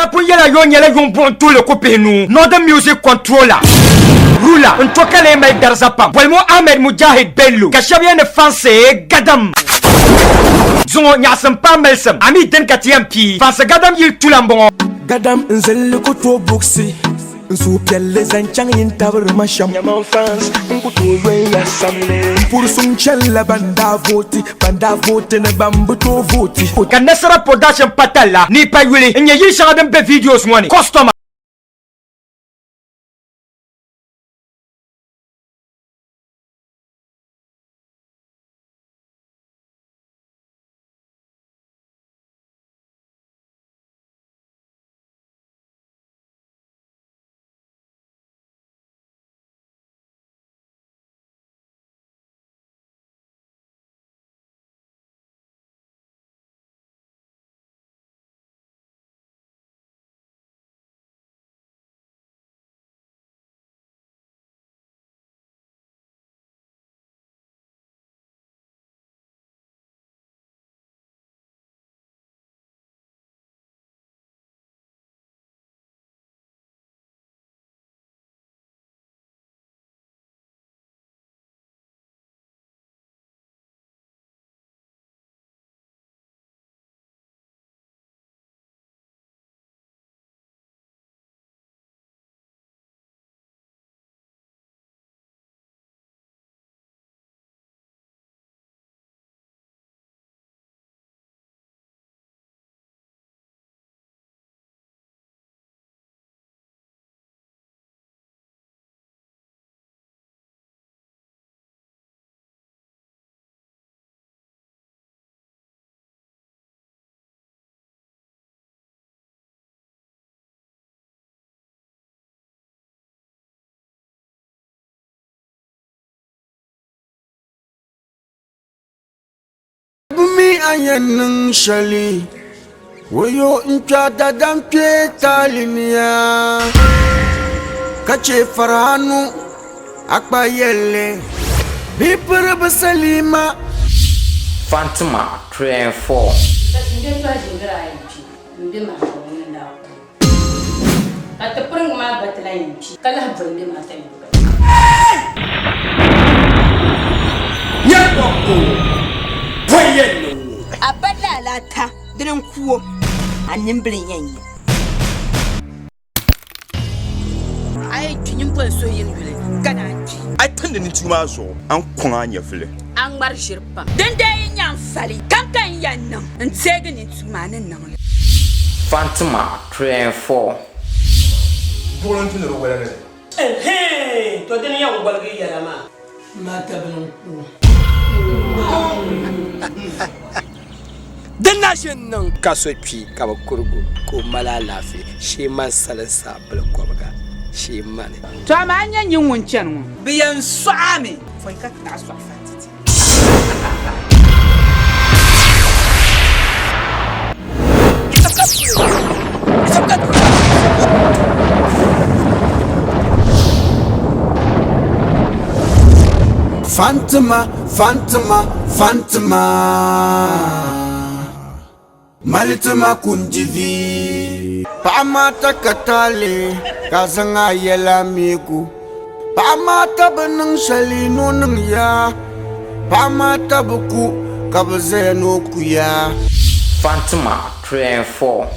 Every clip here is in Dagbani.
daa pun yɛla yo nyɛla yuŋ buɣim tuuli ku pihinu Northern Music Controller Ruler n to ka lee mali dariza pam bolimi o Ahmed Mujahid Bello ka shɛba yɛn ni fansi Gadam zuŋɔ nyaɣisim paai malisim a mi dini ka ti yɛn pii fansi Gadam yili tula m-bɔŋɔ. Gadam n zilli ku tooi buɣisi n suhupiɛlli zaŋ chaŋ yin tabiri ma shɛm. Nyama fans n ku tooi yɔn ya samli. M puri suŋ chanila ban daa vooti, ban daa vooti ni ban bi tooi vooti. Ka Nasara Production pa talla ni pa yuli n-nyɛ yili shɛŋa din be videos ŋɔ ni, Customer. Bi mi a yɛn niŋ shɛli, woyo n-kpe a daadam kpee taali ni yaa, ka chɛ farahanu a kpa yɛlli bɛ piri bi salima. Fantima 3 and 4. Ka ti piriŋgi maa gba ti lahi yɛn kpi, ka lahi boli bɛ maa tayibu ka. A ba laala ata dini n-ku o, a nimbila n-yɛn nyɛ. A yi kpi nyin boli so yini yuli ka naan kpi. A yi pindi nintua maa zuɣu, a ni kɔŋ a nyɛvili. A ŋmari ʒiri pam. Dindee yi nya n fali, kam ka n yɛn niŋ n-teegi nintua maa ni niŋ li. Fantima 3 and 4. Duɣili n-tu ni di woligi li. Ɛhɛɛn! To dini yɛn woligi yɛla maa. Maa tabili n-ku o. Di na ʒi n-niŋ ka so kpi ka bi kurigi o ka o mali alaafee shee mani salinsi abili kɔbiga shee mani. To amaa n nyɛ nyin ŋun chani ŋɔ. Bɛ yɛn sɔɣi a mi. Pɔi ka ti naɣi sɔɣi Fati ti. Fantima, Fantima, Fantima Mali tima kundi vi Paɣa maa ta ka taali ka zaŋ a yɛla miigu Paɣa maa ta bi niŋ shɛli ni o niŋ ya Paɣa maa ta bi ku ka bi zaya ni o ku ya. Fantima 3 and 4.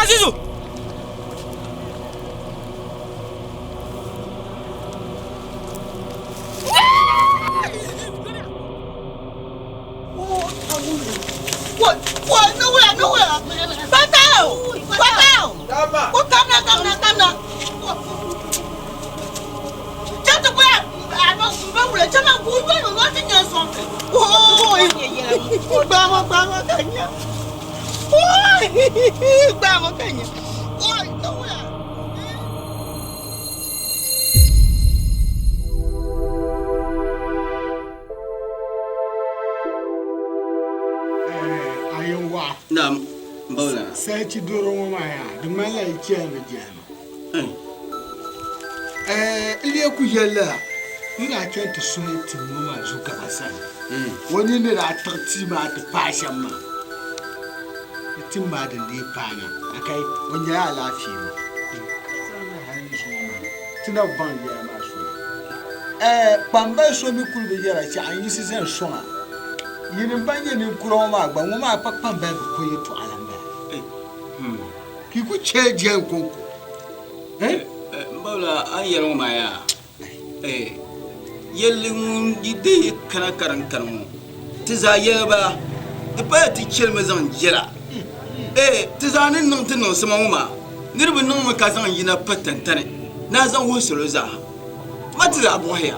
Azizu! Naam, Bawla. Sachi doro ŋɔ maa yaa, di ŋmanila yi chɛhi bi jɛhima. N lee ku yɛli lala, ni daa chani ti suhi tim ŋɔ maa zugaba sani, o nini ni daa tiɣi tia maa ti paai shɛm maa, di tim maa din dii paana, akai, o nyɛla alaafee maa. Hali ni zuŋɔ maa, ti na bi baŋ yɛla maa soli. Kpambali so mi kuli bi yɛra chɛ a ni yiɣisi zani sɔŋa. Yinim ban nyɛ ninkura ŋɔ maa gba, ŋɔ maa pa kpambali bi ko yɛtɔɣa la m-bala. Ka yi ku chɛ jɛn kɔŋko. M bawla a ni yɛli ŋɔ maa yaa, yɛlli ŋun yi dii kana ka din kani ŋɔ, ti zaa yɛli ba di paya ti chɛlimi zaŋ jɛla. Ti zaa ni niŋ ti niŋsima ŋɔ maa, niriba niŋmi ka zaŋ yina pa tantani ni a zaŋ wuhi salo zaa. Ma ti zaa bɔhiya.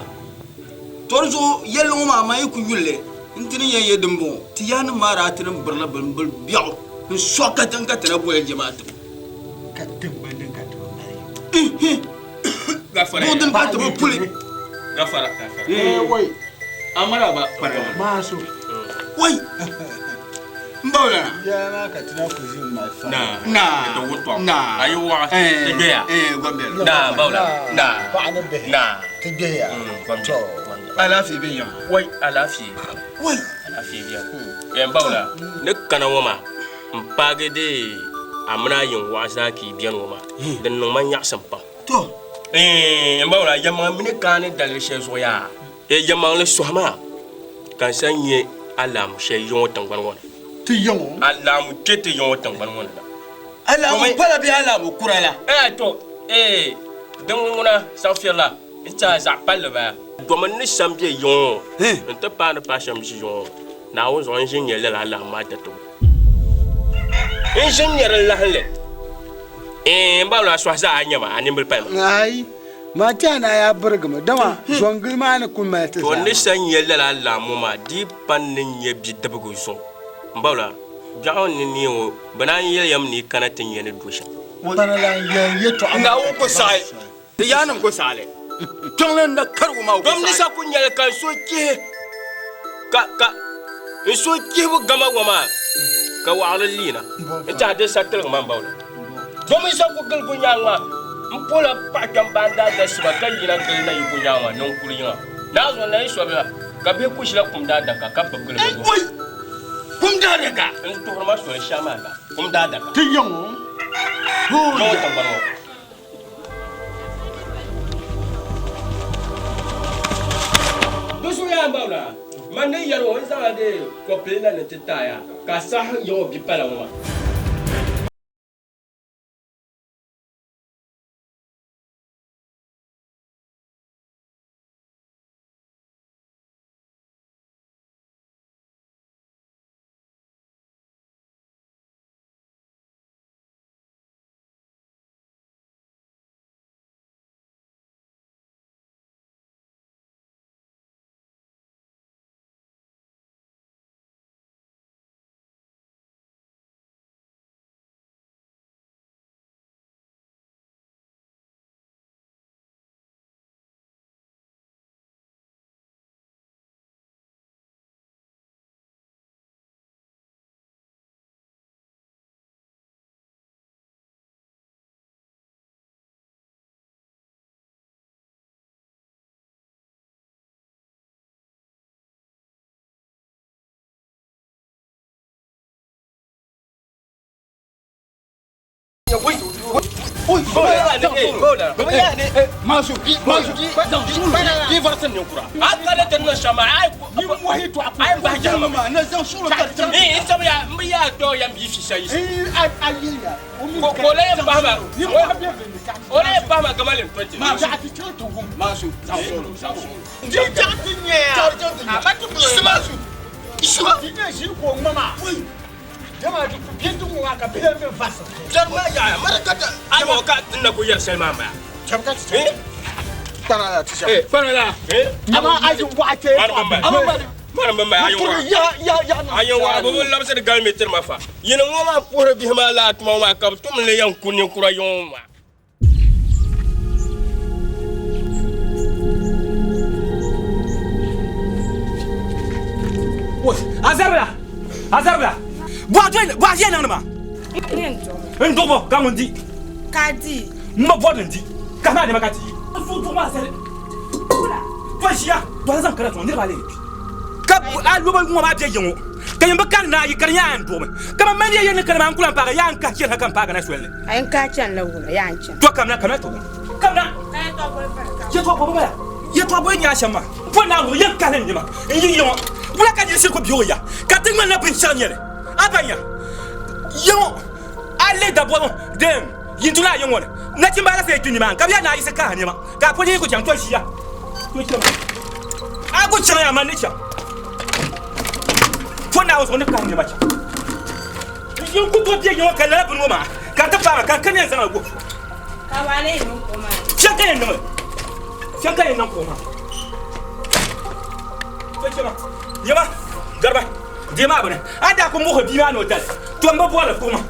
To di zuɣu yɛlli ŋɔ maa man yi ku yuli li n ti ni yɛn yɛ dimbɔŋɔ, ti yaannim maa daa ti ni birila bimbir biɛɣu n-sɔɣi katiŋ ka ti na boli jɛmaati. Ka tiŋgbani din ka ti bi mali. Ihi! Buɣ din ka ti bi puli. Gafara. Eh, wai. Amara ba kpana. Maaso. Wai! M ba wula na. Ya maa ka ti na ku ʒi m-mali fa. Na. Na. Di wuntɔŋ. Na. A yi waɣa, ti gbeya. Eh, gombiɛli. Na, bawula. Na. Paɣa ni bihi. Na. Ti gbeya. Gombiɛli. To. Alaafee be yiŋa. Wai, alaafee. Wai. Alaafee beni. Eh, m bawula, ni kana ŋɔ maa, m paagi di a mini a yiŋ waɣa zaa ka yi beni ŋɔ maa, di niŋ ma nyaɣisim pam. To. Eh, m bawula, yɛlimaŋli mi ni kaani daliri shɛli zuɣu yaa. Eh, yɛlimaŋli sɔhi maa ka n sa nya alaamu shɛli yiŋ o tiŋgbani ŋɔ ni. Ti yiŋ o? Alaamu kpe ti yiŋ o tiŋgbani ŋɔ ni la. Alaamu pala bee alaamu kura la? Eh, to, eh, din ŋuna saɣifirila n-ti a zaɣ palli baya. Domin ni shɛm be yiŋ ŋɔ nti paai ni paai shɛm ʒi yiŋ ŋɔ, Naawuni zuɣu n ʒi n-nya lala alaamu maa tatabo. N ʒi n-nya di lahinli. Eh, m ba a sɔhi zaa a nya ma, a nimbili pali ma. Aai, maa ti a ni a yaa birigimi, dama zɔngili maa ni kul mali ti To zaa n ni maa. sa nya lala alaamu maa di pa n ni nya bidibigi zuɣu. M ba biɛɣu ni neei ŋɔ, bɛ naan yɛli ya mi ni yi kana ti nya ni do shɛm. Pana lan yɛn yɛtɔɣa maa Naawuni ka ku ti baŋ saɣi. soli. Ti yaannim ku saɣi li. Kpiɔŋlan n-na karigu maa, o ku Dom ni saɣi. sa ku nyɛli ka n so chihi ka ka n so chihibu gama ŋɔ maa ka waɣiri liina n tɛha di sa tiligi ma m bawla. Dom ni sa ku gili gunyaaŋ maa m pola paɣa kpɛm baan daa da siba ka yina gili na yi gunyaaŋ maa ni n kuli yiŋa. Naa zuɣu na yi sɔbila ka bihi ku ʒila kum daadaka ka bibigili bɛ zuɣu. Wai! Kum daadaka! N tuhiri ma soli shɛli maa la, kum daadaka. Ti yiŋ o. Yiŋ o tiŋgbani ŋɔ. Di zuɣu yaa m-bawla, man ni yɛli o n zaŋla di kɔpili na ni ti taai a, ka a saɣi yiŋ o bipala ŋɔ maa. Masu masu Di varsin ninkura. A ka ti niŋ shɛm maa, a yi a yi bahi jahama. Na zaŋ suɣulo ka di N sabi ya n bi yaa dɔɔ yɛn bia fi shɛli. Ko ko la yɛn bahi ma. O la yɛn bahi ma gama lim tɔti. Masu zaŋ suɣulo zaŋ suɣulo. Di chaŋ ti nyɛ ya. A ti Isi masu. Isi ma. Di nyɛ ʒii ka o ŋma Jama di ku bɛ di ŋɔ ka bihi mi vasi. Biɛri maa yaaya mara ka ta. A yi ka ti na ku yɛri shɛli maa m-bala. Cham ka ti cham. Kpana la ti shɛm. Kpana la. Ama a yi waɣa tee. Mani bin bala. A yɛn waɣa bi bi labisiri galimi tiri ma fa. Yini ŋɔ maa puhiri bihi maa laa tuma ŋɔ maa ka bi tum li yɛn ku ninkura yiŋ maa. A zaribila a zaribila bɔɣa ʒiya niŋdi ma n duɣubu ka ŋun di ka di n ma bɔri ni n di ka maa nɛma ka ti yi n suhu duɣu maa zali to ʒiya to a zaŋ kara sɔŋ niriba alee ka a loba ŋɔ maa bɛ yiŋ ŋɔ ka yɛn bi kari na yi ka di nyɛ a yɛn duɣumi ka man mali ya yɛn ni kari maa n ku lahi paagi yaa n kahi chɛni ha ka n paagi na soli ni A yɛn kahi chani la wula yaa n chana to kamina kamina to kamina yɛtɔɣa bɔbu bala yɛtɔɣa bɔbu nyɛ shɛm maa po naa ŋɔ yɛn kahi ni nima n yi yiŋɔ wula ka niri shiri ku bɛ o ya ka ti ŋmanila binshɛɣu nyɛli a ba nya yiŋɔ a le dabɔbu din yin tula a yiŋɔ ni nachimba ala sai kpi nimaani ka bɛ ya naa yiɣisi kahi nɛma ka a po yi ku chaŋ to ʒiya to chɛma a ku chaŋ ya man ni chaŋ po naa zuɣu ni kahi nɛma chaŋ N ku tooi bɛ yiŋɔ ka lala bini ŋɔ maa ka di ti paai ma ka n ka yɛn zaŋ li guhi shɛm ka yɛn niŋli shɛm ka yɛn niŋ kuɣu maa yɛma gariba deemi a bini a daa ku muɣisi bia maa ni o dali to n bi bɔri li kuɣu maa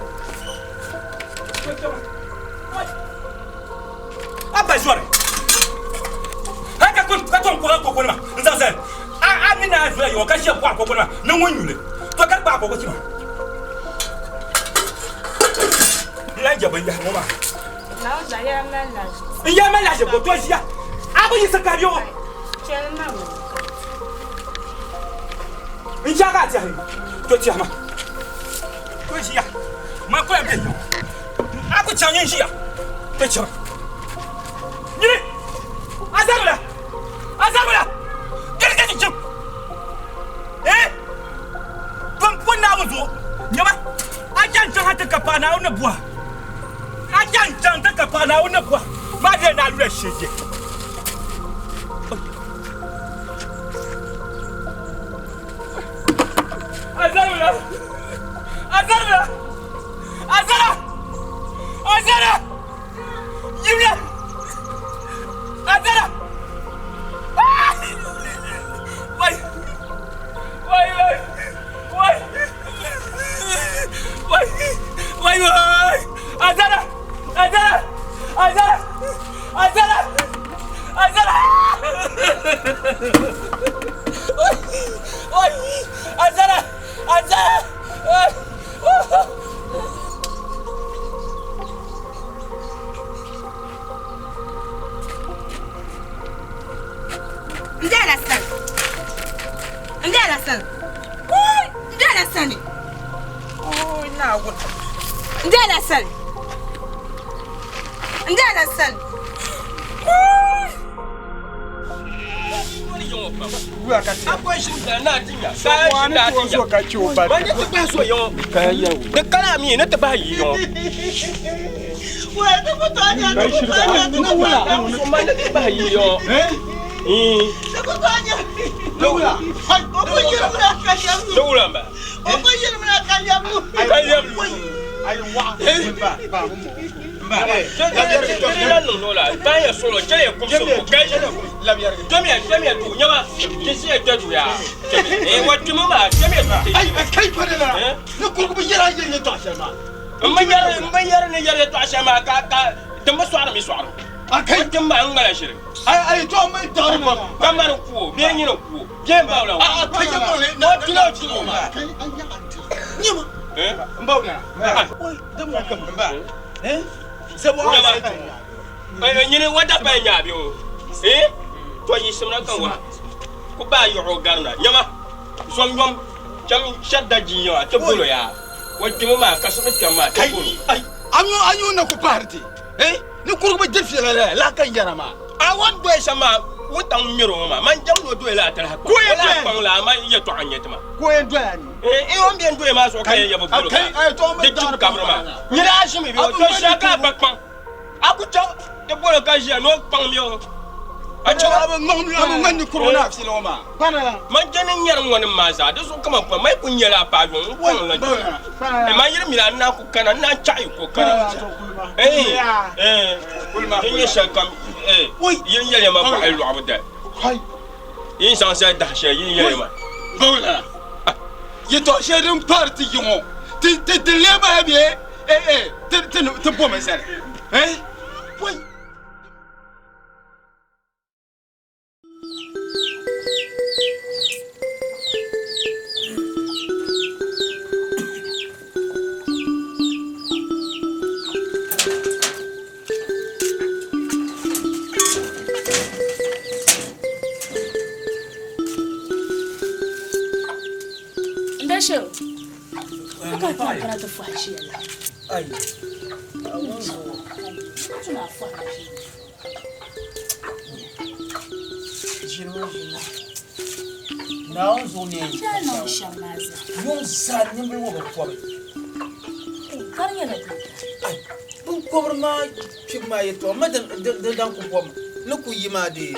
a ba zɔri hali ka tom kuɣa koko nima n zaŋ zali a mi naa zula yiŋɔ ka ʒiya bɔri koko nima ni ŋun nyuli to ka di gbaai koko chima n lahi jɛ binyahari ŋɔ maa n yɛli mali lahi ʒe to ʒiya a ku yiɣisi ka bɛ n chɛ ka a tɛhi to tɛhi ma to ʒiya man kula bɛ yiŋɔ a ku chaŋ n ʒiya to chaŋ nyini a zabila a zabila gari ka ti chaŋ eh ban po Naawuni zuɣu nyama a chaŋ chaŋ ha ti ka paɣa Naawuni ni buha a chaŋ chaŋ ti ka paɣa Naawuni ni buha maa bɛ naa lula shege a zabila a zabila Azara! Azara! Yimla! Azara! Ah! Wai! Wai wai! Wai! Wai! Wai wai! Azara! Azara! Azara! Azara! Azara! Wai! Wai! Azara! Azara! N bela sani. N bela sani. Kuui! N bela sani. Kuui Naawuni. N bela sani. N bela sani. Kuui! Nyini wa dabba nya bi o eh to yisimna kan wa ku ba yuɣu garina nyama zom yom cham shadda jinya te bolo ya wa timo ma ka so cham ma te bolo ai anyo anyo na ku pahari ti Eh, ninkurugu bi diri fiɛla la, laa ka n yɛra maa. A o ni doya shɛm maa, wuntaŋ ŋ-ŋmɛri o ŋɔ maa, man jɛm ni o doya la a talahi kpaŋ. Ka o yɛn O lahi doya kpaŋ la, amaa yɛtɔɣa n-nyɛ ti maa. Ka o yɛn doya ni? Eh, o ni bɛn doya maa zuɣu ka yɛn ya bi boli ka di chibi kabiri maa. Nyini a ʒimi bee o to ʒiya ka a ba kpaŋ. A ku chaŋ ti boli o ka ʒiya ni o kpaŋ mi o. A chaŋ. A bi ŋmani ninkurugu ni a fiɛla ŋɔ maa. Man je ni nyɛri ŋɔnim maa zaa, di zuɣu kaman pɔi, man yi ku nyɛla a paai yuŋ, n kɔŋ la jɛma. Man yi di mini a ni naan ku kana, n naan chaɣi yi ko kana. Din nyɛ shɛlikam, yin yɛliya ma bɔɣili lɔɣibu dali. Yi ni zaŋ shɛli dahi shɛli, yin yɛliya ma. Bawla, yɛtɔɣ shɛli din paari ti yi ŋɔ, ti di lee bahi bee ti bomi zali? Ndashiru, ka ka kana ti fɔhi ʒiya la. Ai. Tuna fɔhi ʒiya. Naawuni zuɣu ni Shɛli niŋ shɛm maa zaa. Yuŋ zaa nimbili ŋɔ bi kɔbi. Ka di nyɛla doo. Binkɔbiri maa kpibu maa yɛtɔɣa ma di daŋ ku bɔbi ni ku yi maa dee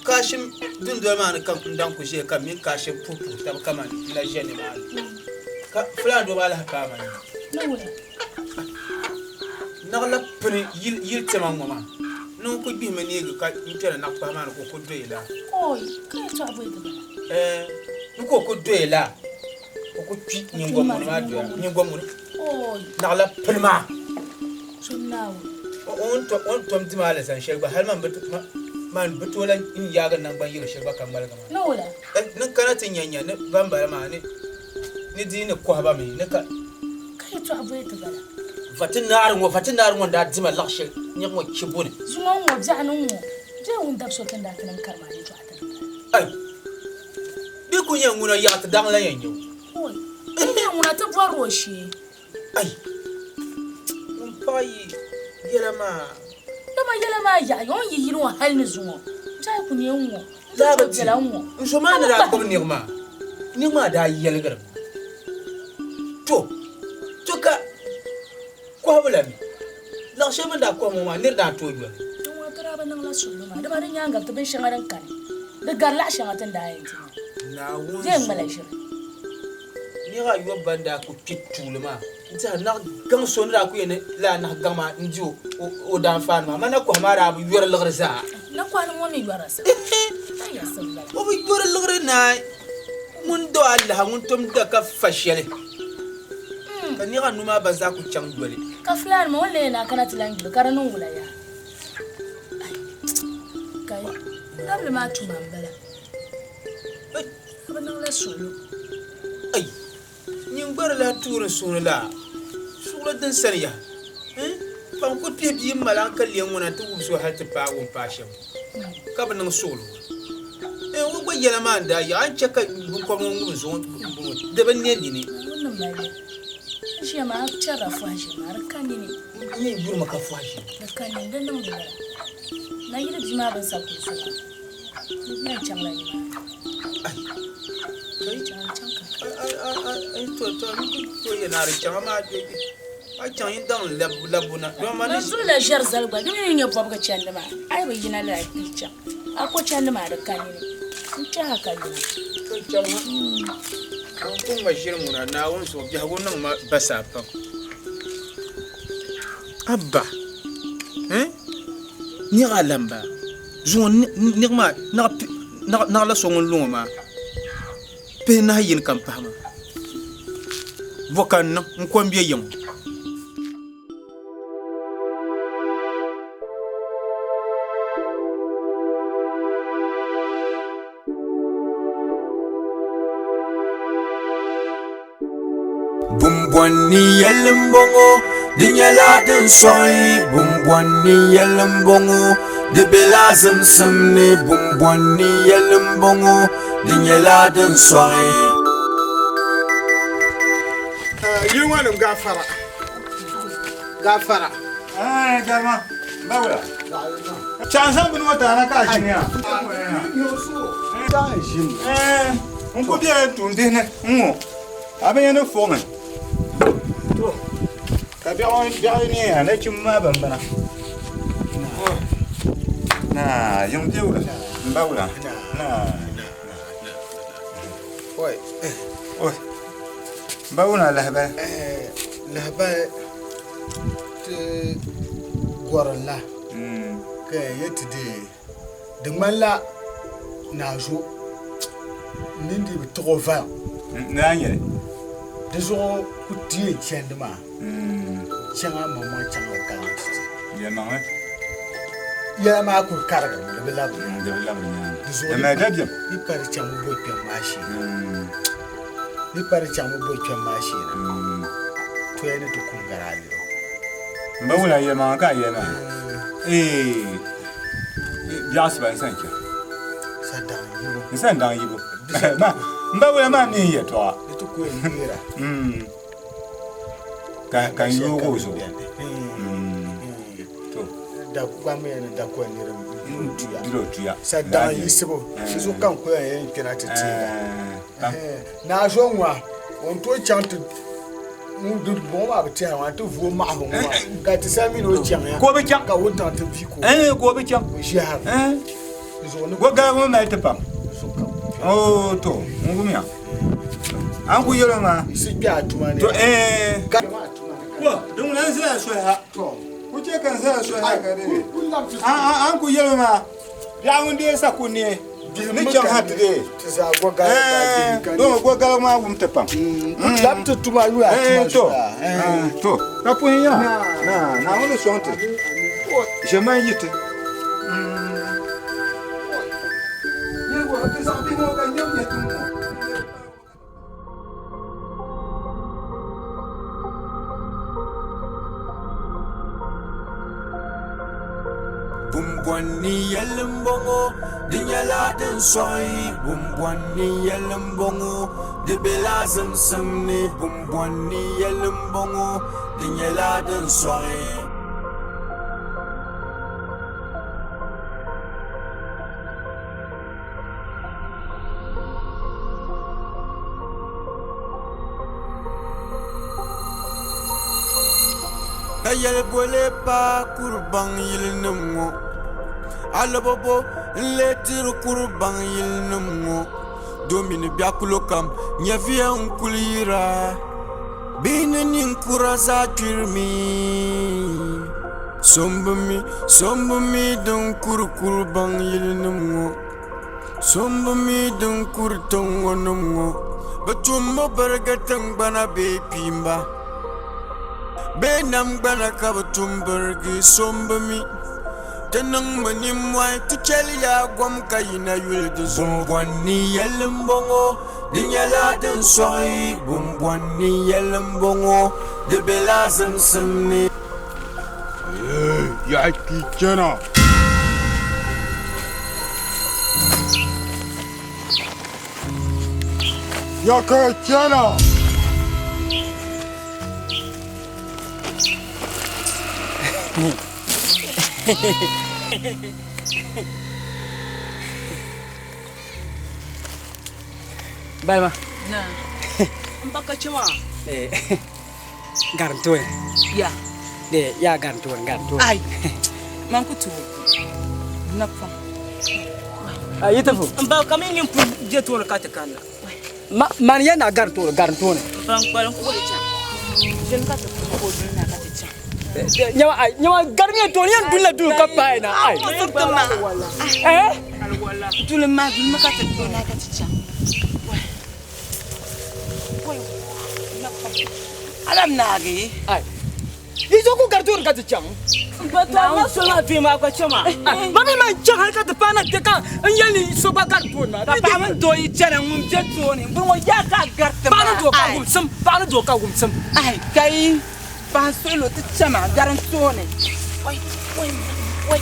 Kashim dundoli maa ni ka n daŋ ku ʒiya ka m mini Kashim puhi puhi taba kaman n na ʒe nimaani ka Fulani doo maa lahi paai ma ni. Naɣila pini yili tema ŋɔ maa ni n ku gbihimi neegi ka n kpɛra naɣ kpahi maa ni ka o ku doya laa. Ɛɛ ni ka o ku doya laa o ku kpi nyingomuni maa doya nyingomuni naɣila pini maa o ni tom di maa alizani shɛli gba hali man bi tooi lahi yaagi naŋgban yiriga shɛli gba ka ŋmaligi maa ni kana ti nya nya ni ban bala maa ni ni di ni kɔhi ba mi ni ka. Ka yɛtɔɣa bɔyi ti bala. Vati naari ŋɔ, vati naari ŋɔ n-daa dima laɣ shɛli niɣi ŋɔ chibu ni. Zuŋɔ ŋ-ŋɔ, biɛɣuni ŋ-ŋɔ, bee wun dab so ti ni daa ti niŋ karima a yɛtɔɣa ti ni bala. Ai! Bɛ ku nyɛ ŋuna yaɣi ti daŋ la yɛn nyɛ o. Oi! N nyɛ ŋuna ti bɔri o shee. Ai! Ŋun paɣa yi yɛla maa. Dama yɛla maa yaɣiya o ni yi yili ŋɔ hali ni zuŋɔ, biɛɣu ku neei ŋ-ŋɔ. Daa bi ti. N zo maa ni daa gbubi niɣi maa, niɣi maa daa yɛligirimi. To, to ka kɔhibu la mi, laɣ shɛli bɛ ni daa kɔhi ŋɔ maa, nir daa tooi yoli. Din ŋɔ ti daa bi niŋla suɣilo maa, dama di nyaaŋa ti binshɛŋa din kani, di gari laɣ shɛŋa ti ni daa yɛn ti nya. Naawuni Di yɛn ŋmala ʒiri. Niriba ayɔbu ban daa kuli kpi tuuli maa n-tɛha naɣ gaŋ so ni daa kuli yɛn ni lala naɣ gaŋ maa n-di o daanfaani maa, amaa nakɔha maa daa bi yɔri liɣiri zaa. Nakɔha ni ŋɔ mi yɔrila sa. O bi yɔri liɣiri naai. Ŋun do alaha ŋun tom da ka fa shɛli, ka niriba anu maa ba zaa kuli chaŋ yoli. Ka fulaannima o ni lee yɛn a kana ti lan yuli ka di niŋ wula yaa? Ai! Kai! Dabili maa tuma m-bala. Ka bɛ niŋla suɣilo. Ai! Nyin gba di lahi tuuri n suhuri la suɣilo din sani yaha. N paŋ ku kpihi bia m-mali a ka lee ŋuna nti wubisi o hali ti paai o ni paai shɛm ka bi niŋ suɣilo. N o gba yɛla maa n-daa yaɣi a ni chɛ ka biŋkɔbiri ŋɔ ŋubi zuɣu m-bɔŋɔ di bi ne nini. Naawuni ni mali li. N ʒiya maa a chɛrila fɔhi ʒiri maa di ka nini. N yɛn yurimi ka fɔhi ʒiri. Di ka nini di niŋdi lala. Nayili bia maa bini sa kulisi maa. N zulila ʒɛri zali gba di mi ni nyɛ bɔbigu chandi maa a yi bi yina lala kpi chaŋ a ko chandi maa di ka nini n kpɛha ka yina. N ku ŋma ʒiri ŋuna Naawuni zuɣu biɛhigu niŋ ma basaa pam. Abba, niɣi a lamba. Zuŋɔ niɣi maa naɣila so ŋun lu ŋɔ maa pihinahi yini ka m pahi maa. Bɔ ka n niŋ? N ko m-be yiŋ. Bumbɔnni yɛli m-bɔŋɔ, di nyɛla din sɔɣi. Bumbɔnni yɛli m-bɔŋɔ, di bela zimsim ni. Bumbɔnni yɛli m-bɔŋɔ, di nyɛla din sɔɣi. Yili ŋɔ nim gaafara, gaafara. Garima, bawula. Chaŋ zaŋ bini ŋɔ taana ka a ʒini ya. N ku bela tuumbihi ni n-ŋɔ. A bi nya ni fuɣimi. To, ka biɛɣu biɛɣu neeya nachimba maa bimbina. Naa, yiŋ be wula? M ba wula? Naa. Oi. Oi. M ba wuna lahibali? Lahibali ti gɔrinla ka yɛn yɛli ti deei di ŋmanila naazo nini dii bi tiɣi o vaya. Ni a nyɛli. Di zuɣu ku ti yɛn chandi maa chaŋ a maŋmaŋ chaŋli kana ti ti. Yɛlimaŋli. Yɛla maa kuli karigimi di bi labiri Di bi labiri nyaaŋa. Di zuɣu Di mali dabiɛm. Di pa di chaŋmi bo kpɛm maa shee na. Di pa di chaŋmi bo kpɛm maa shee na. Toya ni ti kum gari a yuli. M ba wula yɛlimaŋli ka a yɛli maa? Eeh biɛɣu siba n san chaŋ. Sa daŋ yibu. N san daŋ yibu. M ba wula maa mi n yɛtɔɣa. Di ti ku yɛn neera. Ka ka n yoog o zuɣu. To. Da gbamiya ni da koli niriba tuya. Diri o tuya. Sa daŋ yiɣisibu. Di zuɣu ka n kuli yɛn kpɛna ti teega. Naa zo ŋɔ o ni tooi chaŋ ti ŋun di bɔŋɔ maa bi tɛha ŋɔ ti vooi maɣibu ŋɔ maa ka ti sa mini o chaŋ ya Ka o bi chaŋ. ka wuntaŋ ti vi ka o Ka o bi chaŋ. o ʒi hali di zuɣu ni Go galibu mi mali ti pam. Oo to n wumya. A ni ku yɛl o maa. Si kpe a tuma ni. To ɛɛ. Ko din ŋuna n zaya soli ha. Ku chɛ ka n zaya soli ha ka di a ni ku yɛl o maa biɛɣu ŋun deei sa ku neei ni chaŋ ha ti deei. Doo go galibu maa wum ti pam. To to ka puhi ya na Naawuni sɔŋ ti ʒiɛmani yi ti. Bumbɔnni yɛli m-bɔŋɔ, di nyɛla din sɔɣi. Bumbɔnni yɛli m-bɔŋɔ, di bela zimsim ni. Bumbɔnni yɛli m-bɔŋɔ, di nyɛla din sɔɣi. Ka yɛli boli paai kuri baŋ yilinim ŋɔ Alibɔbɔ n-lee tiri kuri baŋ yilinim ŋɔ Domini biɛkulo kam nyɛviya n-kuli yira Bihi ni ninkura zaa kpirimi So m-bi mi, so m-bi mi din kuri kuri baŋ yilinim ŋɔ So m-bi mi din kuri tiŋ ŋɔ nim ŋɔ Bɛ tummi birigi tiŋgbana bee kpiimba Bee nam gbana ka bɛ tum birigi So m-bi mi Ti niŋmi nimmɔhi ti chɛliya gom ka yina yuli di zuɣu Bumbɔnni yɛli m-bɔŋɔ Di nyɛla din sɔɣi Bumbɔnni yɛli m-bɔŋɔ Di bela zimsim ni. Yaha kpi chana. Ya ka chana. Balima. Na. N ba ka chɛ maa. Eh, garim tooni. Ya. De ya garim tooni, garim tooni. Ai. Man ku tooi. Na pam. A yi ti fu. N ba ka mi nyin pun je tooni ka ti kanna. Ma man ya na garim tooni, garim tooni. N ba n kpalim ku boli chaŋ. Ʒini ka ti pun ka o duli na ka ti chaŋ. Nyama ai, nyama garim ya tooni yan duli la duli ka paai na ai. Eh? Duli ma, duli ma ka ti duli na ka ti chaŋ. Alam naagi. Ai. Yi zo ku gari tooni ka ti chaŋ. Ma so maa bɛ maa gba chɛ maa. Ma mi man chaŋ hali ka ti paana kpe ka n yɛli ni so gba gari tooni maa. Ka paɣa mini doo yi chana ŋun be tooni bini ŋɔ yaa ka a gariti maa. Paɣa ni doo ka wumsim, paɣa ni doo ka wumsim. Ai kai paɣa suɣilo ti chɛ maa gari n tooni. Oi oi oi oi.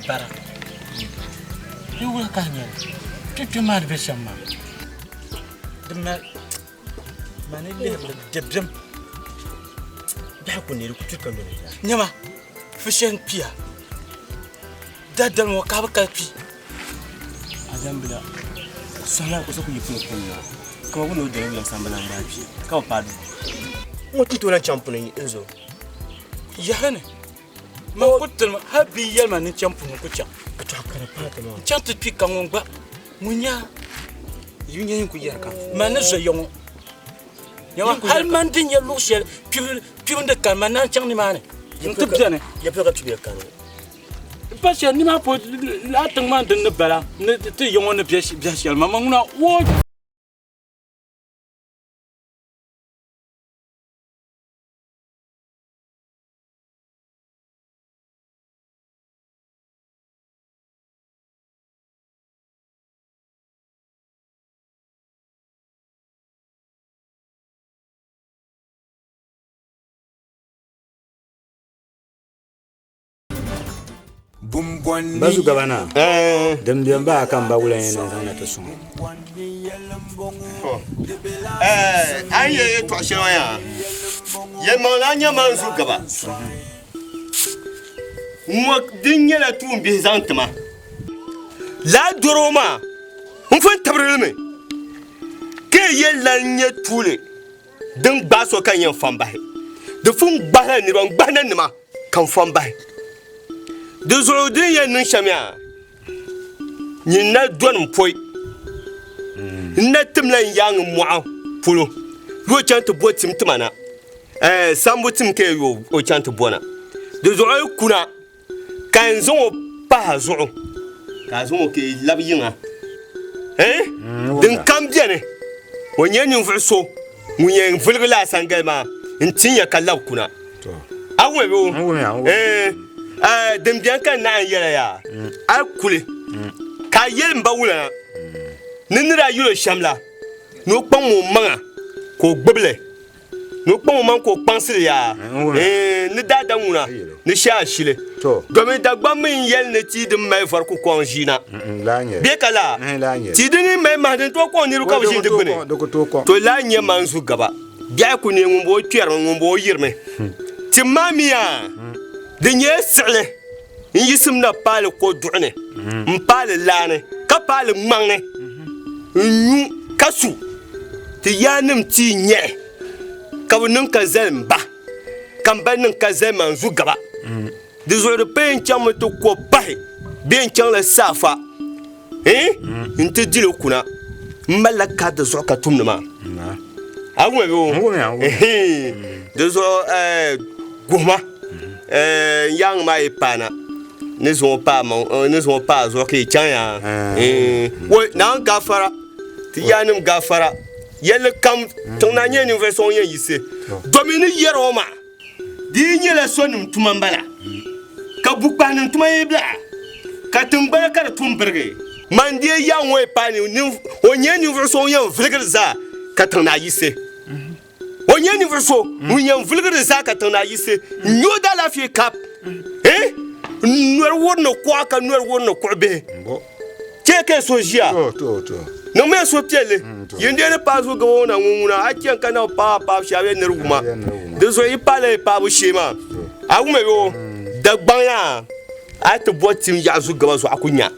bara. Di wula ka a nya li? Kpe kpe maa ni be shɛm maa, di mali ma ni lihiri li dabiɛm. Biɛhi ku neei di ku tuhi ka lɔri zaa. Nyama, fi shɛli n-kpiya. Daadali ŋɔ ka a bi kali kpi. Azambila, sɔhila o so ku yi puni puni na, ka ma wuni o doli wuya sambana n-gbaai bia, ka bi paai duu. Ŋɔ ti tooi lahi chaŋ puni n-zo. Yaha ni, man ku tilimi hal bia yɛli ma ni n chaŋ puni n ku chaŋ. Ka tɔha ka di paai ti maa. N chaŋ ti kpi ka ŋun gba ŋun nya Yi nya yin ku yɛri kam. Man ni zo ya ŋɔ. Nyama, hal man di nya luɣ shɛli kpibu ni kani, man naan chaŋ nimaani nti beni. Ya polo ka kpibu ya kani. Pa shɛli nimaa polo lala tiŋ maa din ni bala ni ti ya ŋɔ ni be biɛhi shɛli maa, man ŋuna o. Ba zu gaba na din bɛ n baa ka n ba wula yɛn zaŋ na ti sɔŋ. A ni yɛli yɛltɔɣa shɛli ŋɔ yaa, yɛlimaŋli a nya ma n zu gaba. Ŋɔ din nyɛla tuumbihi zaŋ ti ma. Lala dɔro maa n pun tibiri li mi ka yi yɛli lan nyɛ tuuli din gbaai so ka n yɛn fa m-bahi. Di pun gbahila niriba n-gbahi nanima ka n fa m-bahi. Di zuɣu di ni yɛn niŋ shɛm yaa, nyin na dɔni m pɔi. N na timla n yaaŋa mɔɣu polo yi o chaŋ ti bo tim ti ma na. Ɛɛ, sambu tim ka yi o chaŋ ti bo na. Di zuɣu a yi kuna ka n zaŋ o pahi a zuɣu, ka a zaŋ o ka yi labi yiŋa. Ɛɛ, din kam beni, o nyɛ ninvuɣ so ŋun yɛn vuligi lala sangali maa n-tin ya ka labi kuna. A wumya bee? Ɛɛ, ɛɛ, din beni ka n naɣ yɛla yaa, a yi kuli ka a yɛli m ba wulana ni ni daa yɛl o shɛm la, ni o kpaŋm o maŋa ka o gbibi li. Ni o kpaŋ o maŋ ka o kpaŋsi li yaa, ni daadam ŋuna ni shee ashili. Domin Dagbaŋ mi n-yɛli ni tia din mali vari ku kɔŋ ʒiina. Bee ka laa? Tia din yi mali mahi din tooi kɔŋ niriba ka bɛ ʒini di gbuni. To laa n-nyɛ man zu gaba. Biɛhi ku neei ŋun bo o kpɛrimi, ŋun bo o yirimi. Tim maa mi yaa, di nyɛla siɣili n-yiɣisim na paali koduɣu ni, m-paali laa ni, ka paali ŋmaŋ ni n-nyu ka su. Ti yaannim ti nyɛhi ka bɛ niŋ ka zali m ba, ka m ba niŋ ka zali ma n-zu gaba. Di zuɣu di paya n-chaŋmi ti ko pahi bee n-chaŋla saafa nti di li kuna. M malila kahi di zuɣu ka tumdi maa. A wumya bee? Di zuɣu guhima n yaaŋa maa yi paana ni zaŋ o paai a zuɣu ka yi chaŋ yaa. Woi Naawuni gaafara! Ti yaannim gaafara yɛlli kam, tiŋ naa nyɛla ninvuɣ so ŋun yɛn yiɣisi domi ni yɛr o maa. Di yi nyɛla sɔnim tuma m-bala, ka bukpahinim tuma yi bela, ka tiŋgbana ka di tum birigi. Man deei yaŋ ŋɔ yi paai ni o nyɛla ninvuɣ so ŋun yɛn viligiri zaa ka tiŋ naa yiɣisi. O nyɛla ninvuɣ so ŋun yɛn viligiri zaa ka tiŋ naa yiɣisi n-nya o daalaafee kap. N-nɔri wuri ni kuɣa ka nɔri wuri ni kuɣ bihi. Chɛ ka so ʒiya niŋmiya suhupiɛlli yin dee ni paai zuɣu gaba ŋɔ na ŋun ŋuna a chɛn ka na bi paai a paabu shee a bee niri wuma di zuɣu yi paai la yi paabu shee maa a wumya bee o Dagbaŋ yaa a yi ti bo tim yaɣa zuɣu gaba zuɣu a ku nya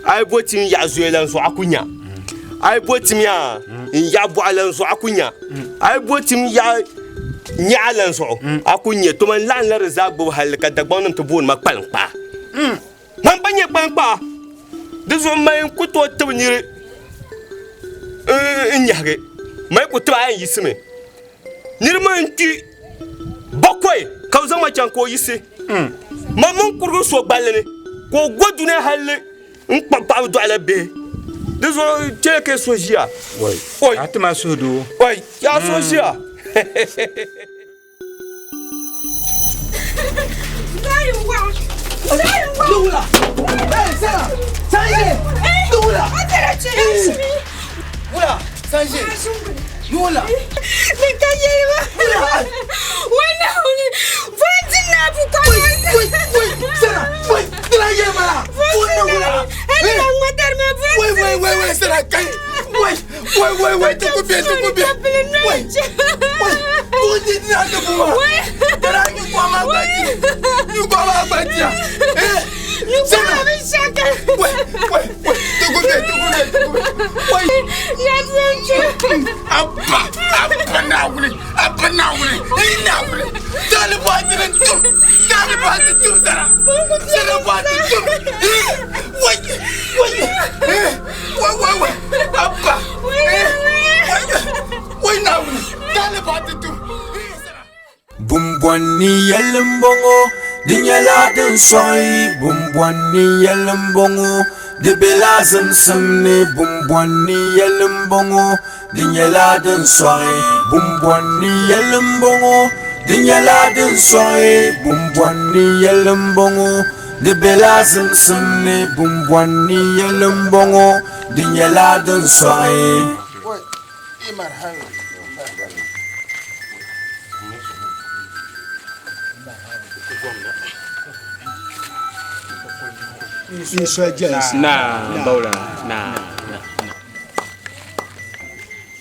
a yi bo tim yaɣa zoya lan zuɣu a ku nya a yi bo tim yaa n yaɣa bɔɣa lan zuɣu a ku nya a yi bo tim yaɣa nyaɣa lan zuɣu a ku nya to man laɣim la di zaa gbubi halli ka Dagbaŋ nim ti booni ma kpaliŋkpaa. Man ba nyɛ kpaŋkpaa, di zuɣu mali n ku tooi tibi niri n nyahigi, mali ku tibi a yɛn yiɣisimi. Niri mi n-kpi bakɔi ka bɛ zaŋ ma chaŋ ka o yiɣisi. Man mini kurigi so gballi ni ka o go dunia halli n-kpuɣi paɣiba dɔɣila bihi. Di zuɣu chɛli ka so ʒiya. Oi! A ti ma suhudoo. Oi! Yaa so ʒiya. Kai sara kai. Wai wai wai wai ti ku be ti ku be. Wai wai ku ti ti na ti bu ma. Dara ni ko ma gba ti. Ni ko ma gba ti ya. Eh. Ni ko ma bi shaka. Wai wai wai ti ku be ti ku be ti ku be. Wai. Ya ti ti. Abba abba na wuli abba na wuli ina wuli. Tali ba ti ni tum. Tali ba ti tum sara. Sara ba ti tum. Wai wai wai wai wai abba. Wai na wuli. Tali ba ti tum. Bumbɔnni yɛli m-bɔŋɔ, di nyɛla din sɔɣi. Bumbɔnni yɛli m-bɔŋɔ, di bela zimsim ni. Bumbɔnni yɛli m-bɔŋɔ, di nyɛla din sɔɣi. Bumbɔnni yɛli m-bɔŋɔ, di nyɛla din sɔɣi. Bumbɔnni yɛli m-bɔŋɔ, di bela zimsim ni. Bumbɔnni yɛli m-bɔŋɔ, di nyɛla din sɔɣi. Na bawla na na.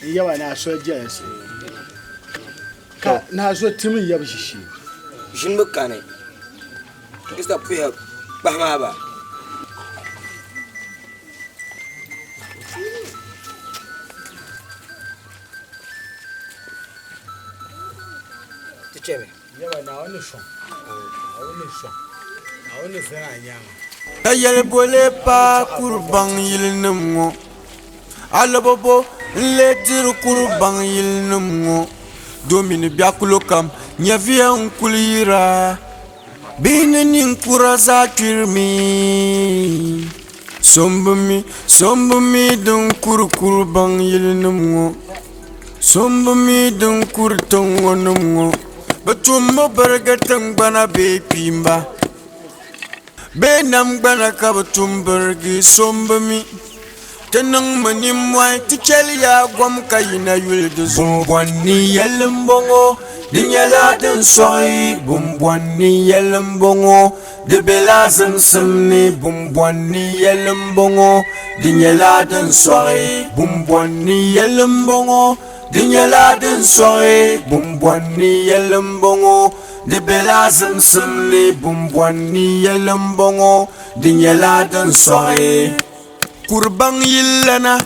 Yawa na so jɛlisi ka naa zo tim n yabi ʒishee. Ʒini bi kani Krista puya kpahi maa ba. Ti chɛmi. Yawa Naawuni ni sɔŋ Naawuni ni sɔŋ Naawuni ni zani a nyaaŋa. Ka yɛli bole paai kuri baŋ yilinim ŋɔ? Alɔbo bo n-lee diri kuri baŋ yilinim ŋɔ? Domini biɛkulo kam nyɛviya n-kuli yira. Bihi ni ninkura zaa kpirimi. So m-bi mi, so m-bi mi din kuri kuri baŋ yilinim ŋɔ. So m-bi mi din kuri tiŋ ŋɔ nim ŋɔ. Bɛ tummi birigi tiŋgbana bee kpiimba bee nam gbana ka bɛ tum birigi. So m-bi mi. Ti niŋmi nimmɔhi ti chɛliya gom ka yina yuli di zuɣu. Bumbɔnni yɛli m-bɔŋɔ, di nyɛla din sɔɣi. Bumbɔnni yɛli m-bɔŋɔ, di bela zimsim ni. Bumbɔnni yɛli m-bɔŋɔ, di nyɛla din sɔɣi. Bumbɔnni yɛli m-bɔŋɔ, di nyɛla din sɔɣi. Bumbɔnni yɛli m-bɔŋɔ, di bela zimsim ni. Bumbɔnni yɛli m-bɔŋɔ, di nyɛla din sɔɣi. Kuri baŋ yillana,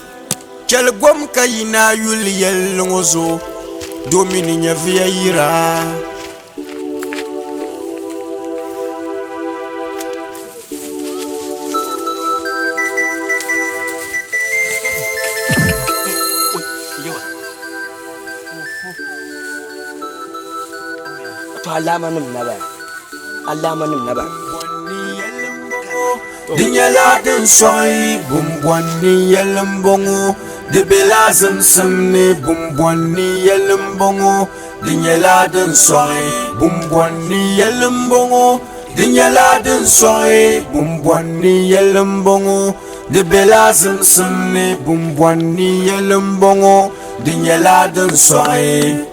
chɛli gom ka yi naa yuli yɛlli ŋɔ zuɣu, domini nyɛviya yira. To alaamanim na bala, alaamanim na bala. Di nyɛla din sɔɣi bumbɔnni yɛli m-bɔŋɔ, di bela zimsim ni bumbɔnni yɛli m-bɔŋɔ, di nyɛla din sɔɣi bumbɔnni yɛli m-bɔŋɔ, di nyɛla din sɔɣi bumbɔnni yɛli m-bɔŋɔ, di bela zimsim ni bumbɔnni yɛli m-bɔŋɔ, di nyɛla din sɔɣi.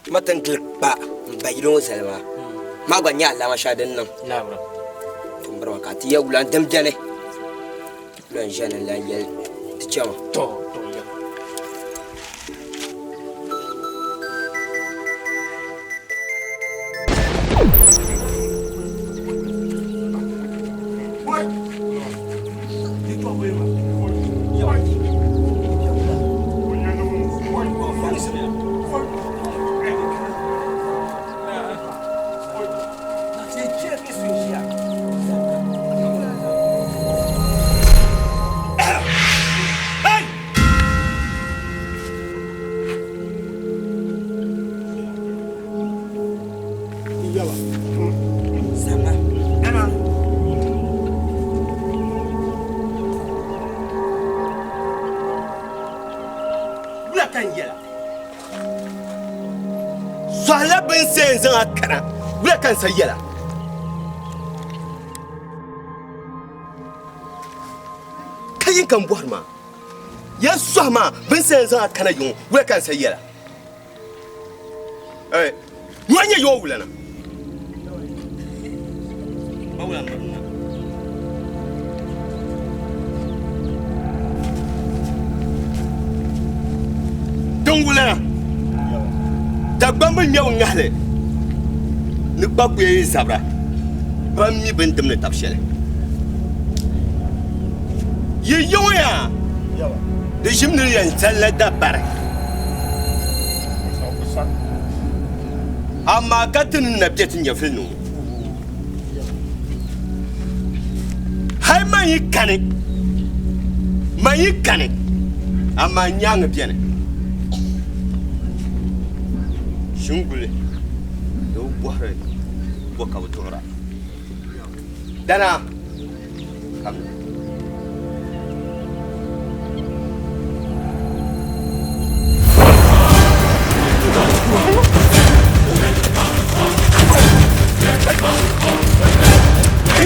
Ma tin gili kpa n ba yili ŋɔ zali maa maa gba nyɛ alama shɛli din niŋ to n bari ka ti yɛ wula din biɛni wula n ʒɛni n lahi yɛli ti chɛma Wula ka n yɛla sɔhila bin seen zaŋ a kana wula ka n sa yɛla ka yin ka n bɔhiri maa Yɛn sɔhi maa, bɛ ni sa yɛn zaŋ a kana yiŋ, wula ka n sa yɛla? Nyɔɣu nyɛ yɔɔ wulana. Ba wula mirina. Din wulana. Dagbamba ŋmɛbu ŋahili ni kpakpuya yi zabira ban mi bini dimdi tab shɛli. Yi yiŋɔ yaa di ʒim ni yɛn zalila dabari. Amaa ka ti ni na be ti nyɛvili ni ŋɔ, hal man yi kani, man yi kani, amaa nyaaŋa beni. Shinguli di bi bɔhiri bɔ ka bɛ duɣira. Dana! Kamina.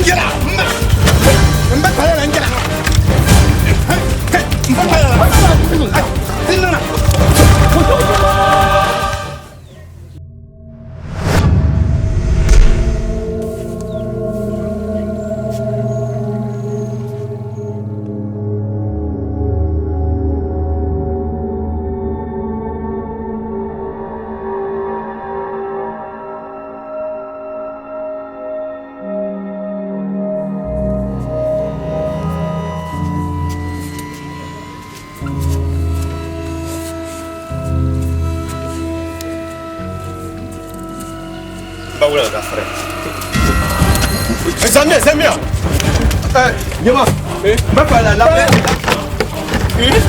Njɛla n ba kpala la njɛla n ba kpala la tinana. Ba wula ka fɛrɛ. Zamiya zamiya. Ɲama. N bɛ fa la lamina.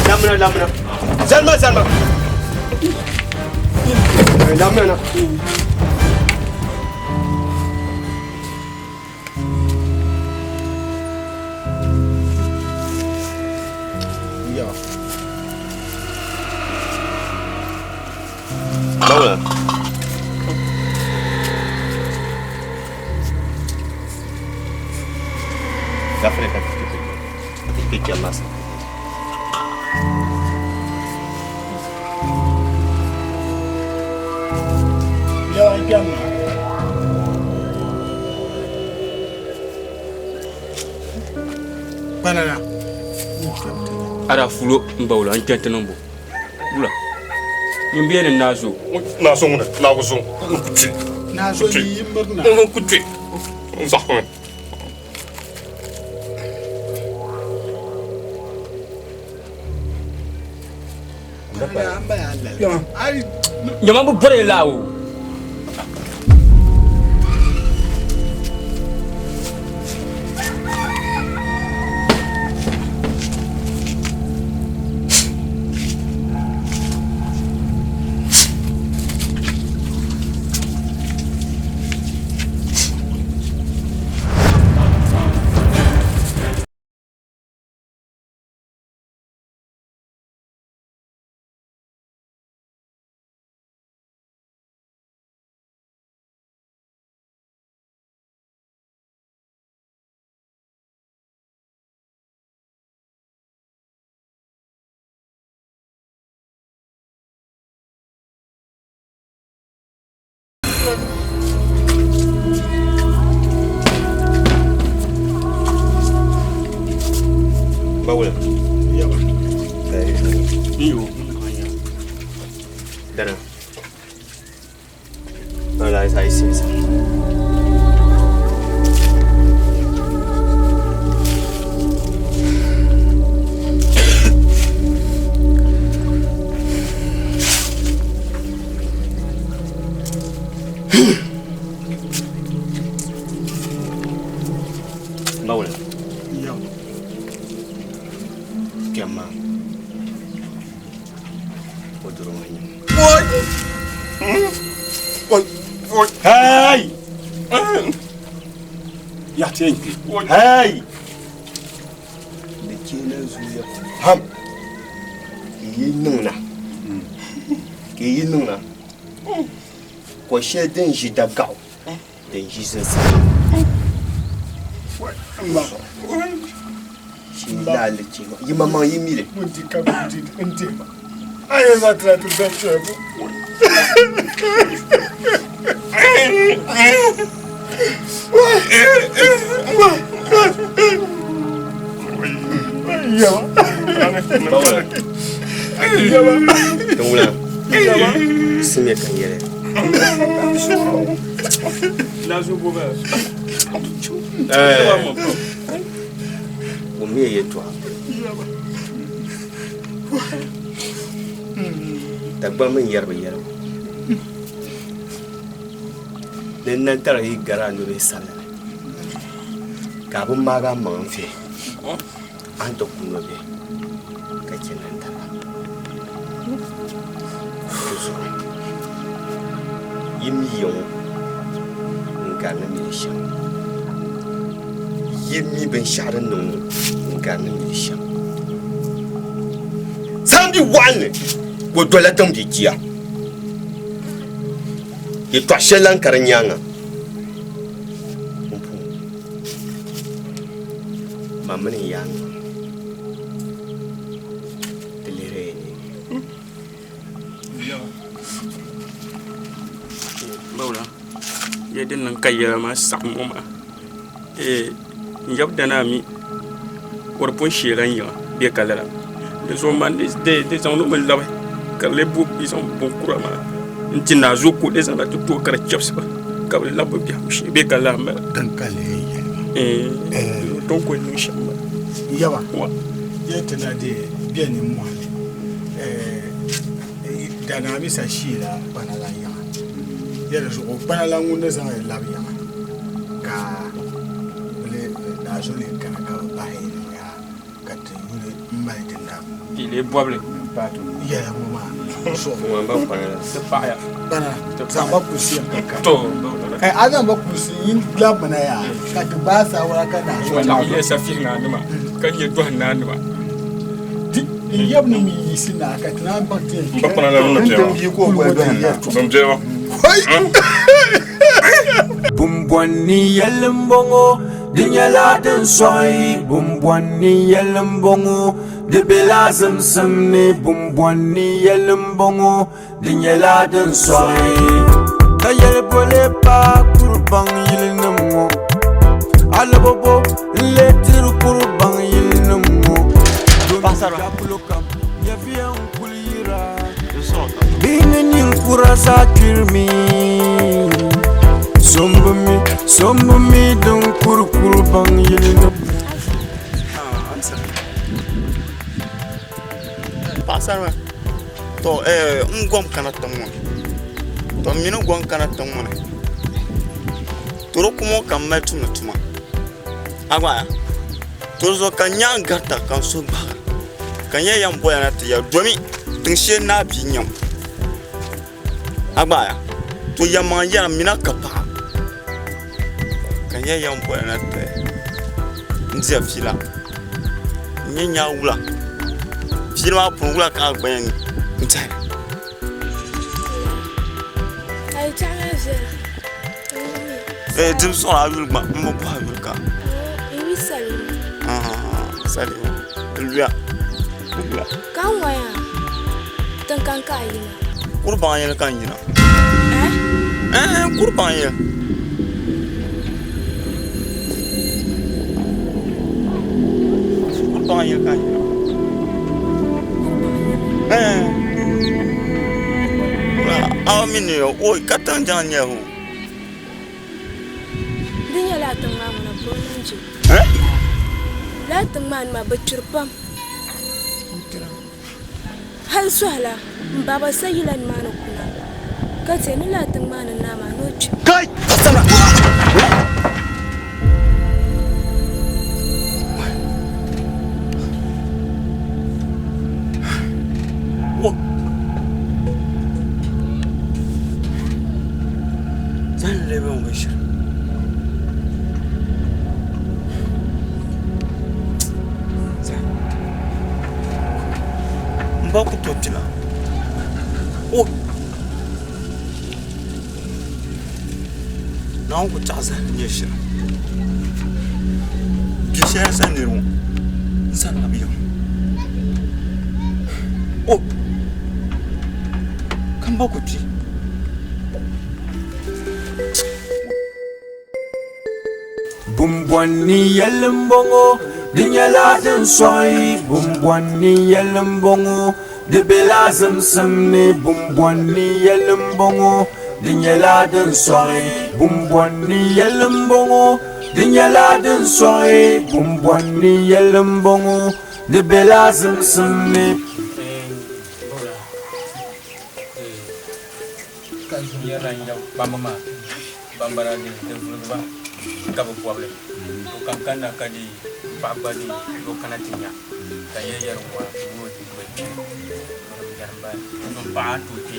Lamina lamina. Zalima zalima. Lamina na. Ba wula. Gafere ka ti kpe masa. Yawa kpɛm maa. Kpalala. Ara fulo n ba wula n kpɛ ti niŋ bo. Wula. Nyin bɛ ni naazo. Naazo ŋuni naazo n ku kpi. Naazo yi yi mirina. N ku kpi. N zaɣ mi. Nyama bi bɔri laa o. Ba wula. Iyo. Dana. Wala sai sai sai. Ba wula. Kpɛm maa. O doro ŋɔ nyɛ. Hey! Ya ti yɛn kpe. Hey! Di chɛ na zuya pam ka yi niŋ na. Ka yi niŋ na. Ko shɛli din ʒi dagaɣu din ʒi zinsi. Shi laali chɛ yi maŋmaŋ yi mi li. N di ka n di ma. A yɛn zaŋ tira ti zan chɛbu. Tinwula simiya ka n yɛli. Wummiya yɛtɔɣa. Dagbaŋ mini yɛri bi yɛligu. Ni nantara yi gari a nɔbihi sabila ni, ka a bi maagi a maŋ n-vihi, a ni ti ku nɔbihi ka chɛ nantara. Di zuɣu yi mi ya ŋɔ n-gari ni mi li shɛm. Yi mi binshɛɣu din niŋ ŋɔ n-gari ni mi li shɛm. Saambi waɣinli o dolila tiŋ bɛ jia. Yɛtɔɣ shɛli lan ka di nyaaŋa. Pumpɔŋɔ man mini n yaanima ti lihiri ya nini. Bawula, ya din niŋ ka yɛla maa saɣim ŋɔ maa, ee n yab Danaa mi o di pun sheela n yiŋa bɛ ka lala. Di zuɣu man di zaŋ o mi labi ka di lee bo bɛ zaŋ binkura maa n-ti Naa Zoko di zaŋ na ti tooi ka di chɛbisi ba ka bɛ labi bɛ biɛhigu shee bɛ ka lala m-bala. Din ka lee yɛli ma. Ee, din kuli niŋ shɛm m-bala. Yaba, yɛli ti na di bɛ nimmɔhi ni. Danaa mi sa sheela kpana la yiŋa. Yɛli zuɣu kpana la ŋun ni zaŋ li labi yiŋa ka Naa Zo lee kana ka bɛ bahi niŋ yaa ka ti yuli m-mali di nam. Ti lee bɔbili. Yɛla ŋɔ maa zuɣu. Ŋun ba kpana la. Ti paɣiya. Kpana zaŋ ba kulisi ka kani. To. A zaŋ ba kulisi yin labimina yaa ka ti gbaai saawara ka Naa Zo. Wallahi yɛ safihi naa nima ka nyɛ dɔhi naa nima. N yab ni mi yiɣisi na ka ti naan baŋ ti yɛn Ba kpana la ni bɛ ma. Bumbɔnni yɛli m-bɔŋɔ, di nyɛla din sɔɣi. Bumbɔnni yɛli m-bɔŋɔ, di bela zimsim ni. Bumbɔnni yɛli m-bɔŋɔ, di nyɛla din sɔɣi. Ka yɛli boli paai kuribaŋ yilinim ŋɔ, alɔbo bo n-lee tiri kuribaŋ yilinim ŋɔ. Domi dakulo kam nyɛviya n-kuli yira. Bihi ni ninkura zaa kpirimi. So m-bi mi, so m-bi mi din kuri kuribaŋ yilinim. Paɣasara to n gom kana tiŋ ŋɔ ni to n mi ni gom kana tiŋ ŋɔ ni toroko ŋɔ ka n mali tumdi tuma a gba to zuɣu ka n nya n garita ka n suhu gbahiga ka n yɛn yɛn bola na ti ya domi tiŋ shee naa bia n nyɛ a gba to yɛlimaŋli n yɛra n mina ka paɣa ka n yɛn yɛn bola na ti n diya fiila n nyɛ nyaa wula fiila maa puuni wula ka a gba yɛn dihi dibu zuɣu a yuli gba n bi bɔhi a yuli ka salima di luya di luya kuri baŋ yɛli ka n yina kuri baŋ yɛli kuri baŋ yɛli ka n yina a mi ni o ka tiŋ jɛŋ nyɛ o Di nyɛla a tiŋ maa ŋuna bɛ o niŋ je. Lala tiŋ maa nima bɛ kpiri pam. Hali sɔhila m baaba sa yila nimaani kuna ka te ni lala tiŋ maa ni naa maa ni o kpi. Kai! Zan lebe ŋɔ shiri. N ba ku tooi kpina. O Naawuni ku taɣi zahim nyɛ shiri. Bia shɛli n sa niri ŋɔ n sa labi ya ŋɔ. O ka n ba ku kpi. Bumbɔnni yɛli m-bɔŋɔ, di nyɛla din sɔɣi. Bumbɔnni yɛli m-bɔŋɔ, di bela zimsim ni. Bumbɔnni yɛli m-bɔŋɔ, di nyɛla din sɔɣi. Bumbɔnni yɛli m-bɔŋɔ, di nyɛla din sɔɣi. Bumbɔnni yɛli m-bɔŋɔ, di bela zimsim ni. Ka yɛrila n yab kpamba maa ban bala di di vuligi ba ka bi bɔbili to kam kanna ka di paɣa gba di o kana ti nya ka yɛ yɛri ŋɔ ŋɔ ti gba yɛri ba n paɣa to kpɛ.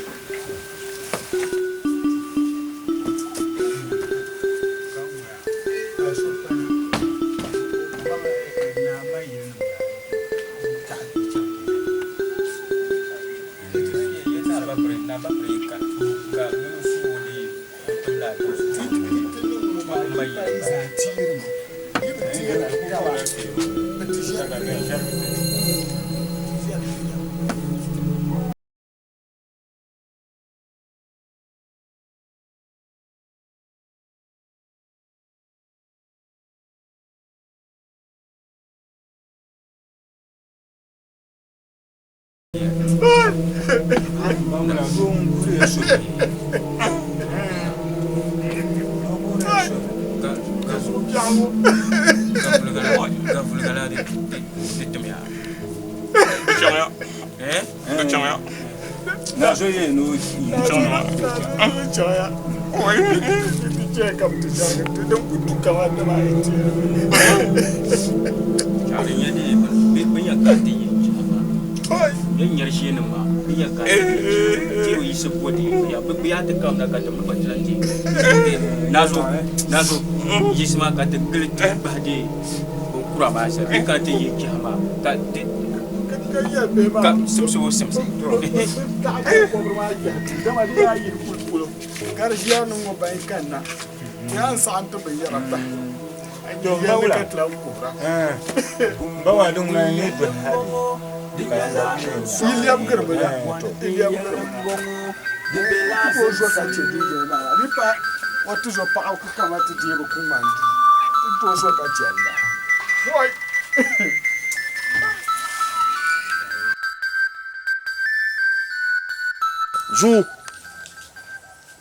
Zu.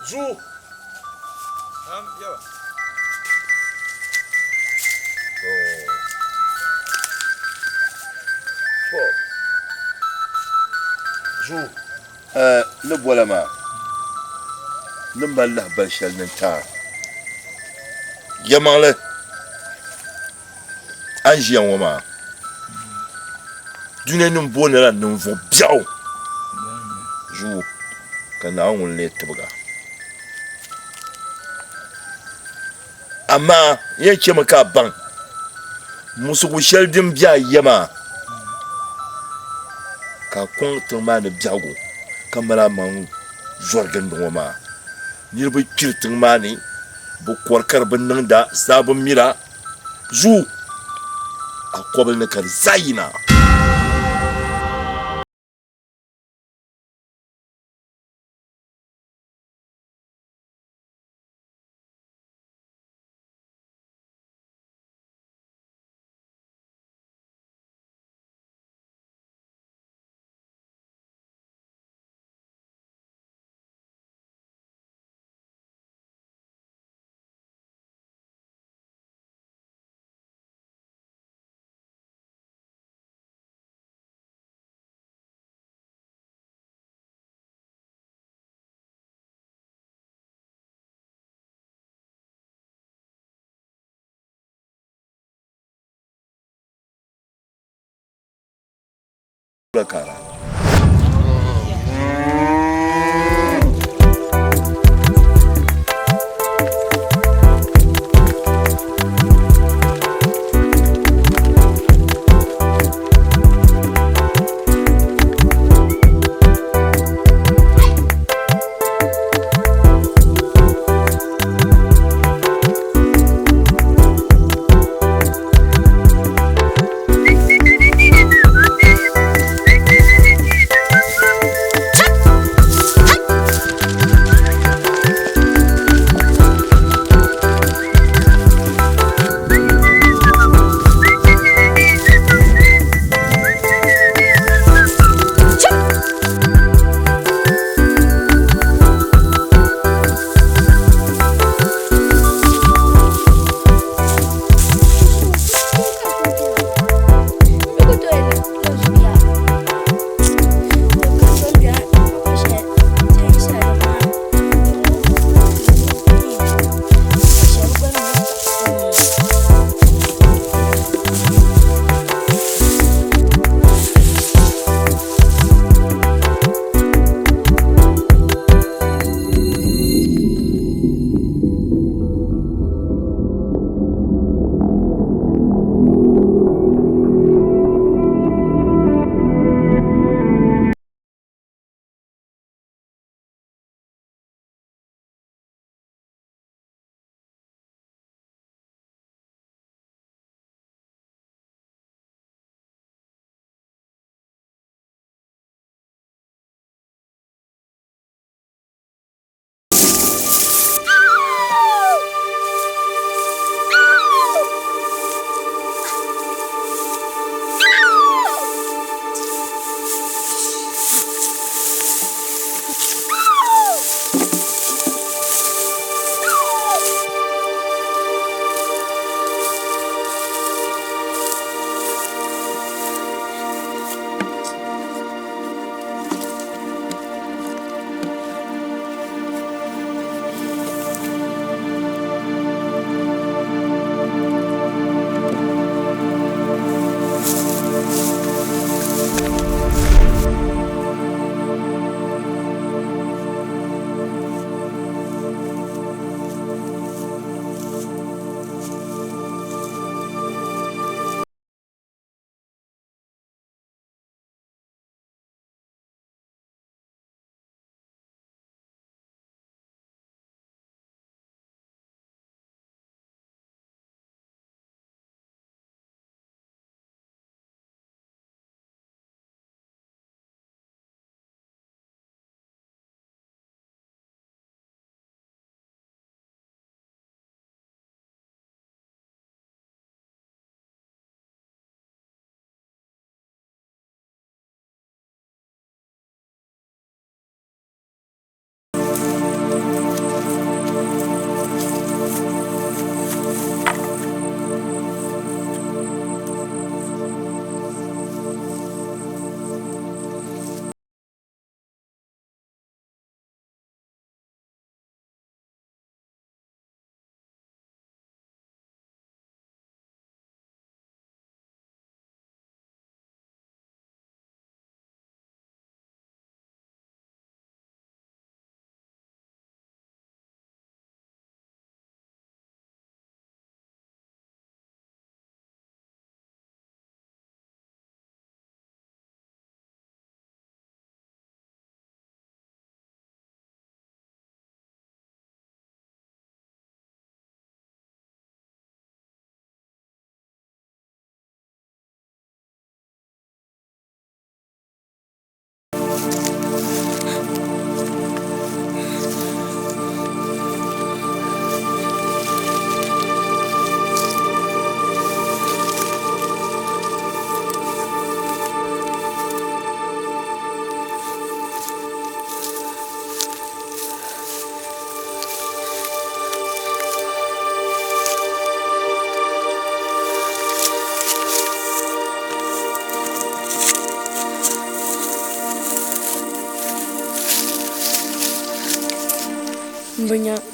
Zu. Zu. Ni bola maa ni mali lahabali shɛli ni n-ti a yɛlimaŋli a ni ʒiya ŋɔ maa dunianim boonila ninvuɣ biɛɣu zuɣu ka Naawuni ŋun lee tibig a. Amaa n yɛn chɛmi ka a baŋ muɣisigu shɛli din be a ya maa, ka a kɔŋ tiŋ maa ni biɛhigu ka mali amaŋ zɔri gindi ŋɔ maa. Niriba kpiri tiŋ maa ni, bɛ kɔri ka di bi niŋda, saa bi mira. Zuɣu a kɔbili ni ka di zaa yina. Kara.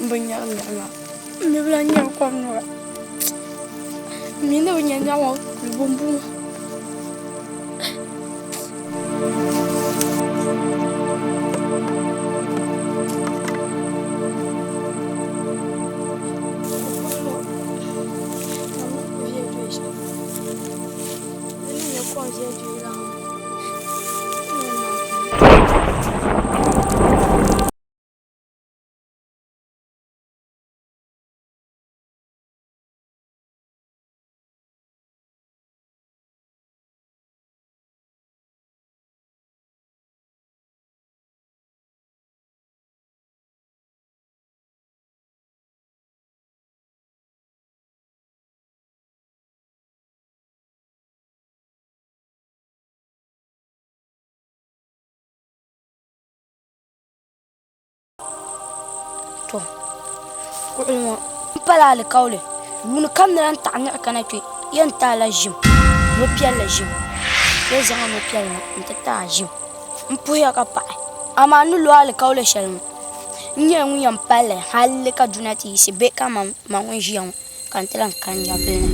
M bi nyari niɣi maa. M mi bi lahi nyari kom nyura. M mi ni bi nya niɣi maa kuli bumbu ma. To, kuɣuli ŋɔ n pala alikauli yuuni kam ni lan taɣi niɣi kana kpe yɛn ti a la ʒim no piɛlli ʒim bee zaŋ a no piɛlli ŋɔ n-ti ti a ʒim m puhiya ka paɣi amaa n ni lo alikauli shɛli ŋɔ n nyɛla ŋun yɛn pali li hali ka dunia ti yiɣisi bee ka man ŋun ʒiya ŋɔ ka n ti lan ka n nyɛvili ni.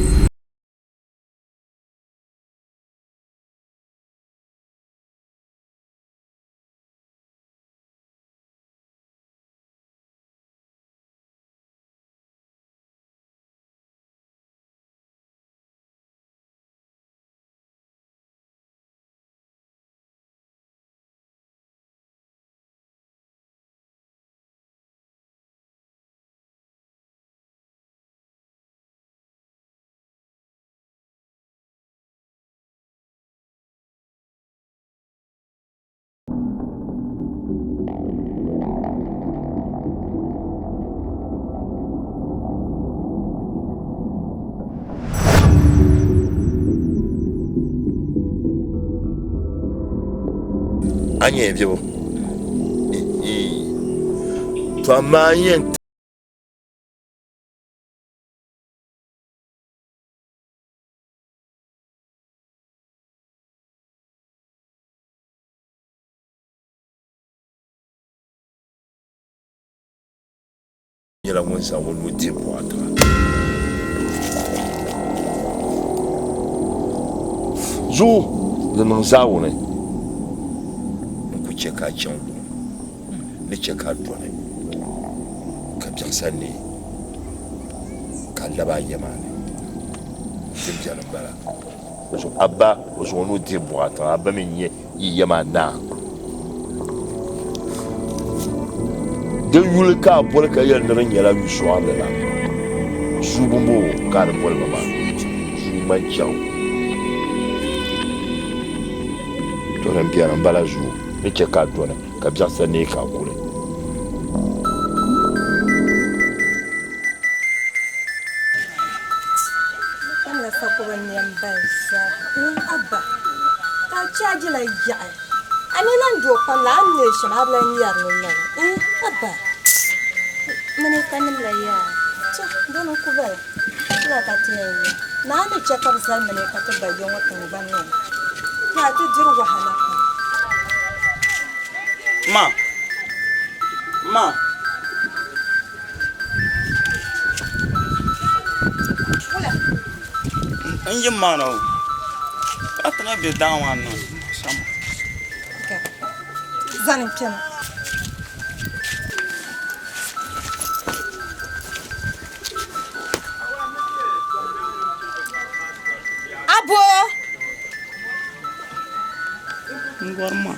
A nyɛ bibu to amaa n yɛn Nyɛla ŋun zaŋ o nuu dihi buɣa tiŋa. Zuɣu di niŋ zaawuni n ku chɛ ka a chaŋ luŋ ni chɛ ka a dɔni ka biɛɣisa neei ka a lab a ya maa ni. Din beni m-bala. A ba o zaŋ o nuu dihi buɣa tiŋa, a ba mi n-nyɛ yi ya maa naa. Di yuli ka a boli ka yɛli ni di nyɛla yu sɔɣirili la, zuu bumbo ka a di boli ba maa, zuu ŋmani chaŋ. To din beni m-bala zuu ni chɛ ka a dɔni ka biɛɣisa neei ka a kuli. Kpamla sakuba n-niɛm bali zaa. Abba, ka a chaajila yaɣi. A ni lan do kpamla a ni neei shɛm a bi lan yɛri ni lala. Abba, mini ka nimla yaa. To, dini n-ku bala. Wula ka ti yɛn niŋ? Naa ni chɛ ka bɛ zali mini ka ti ba ya ŋɔ tiŋgbani ŋɔ ni, ka a ti diri wahala pam. Ma! Ma! N yi maana o ka ti na bɛ daa maa ni shɛm. Zani n kpɛma. Abo! N gɔri ma.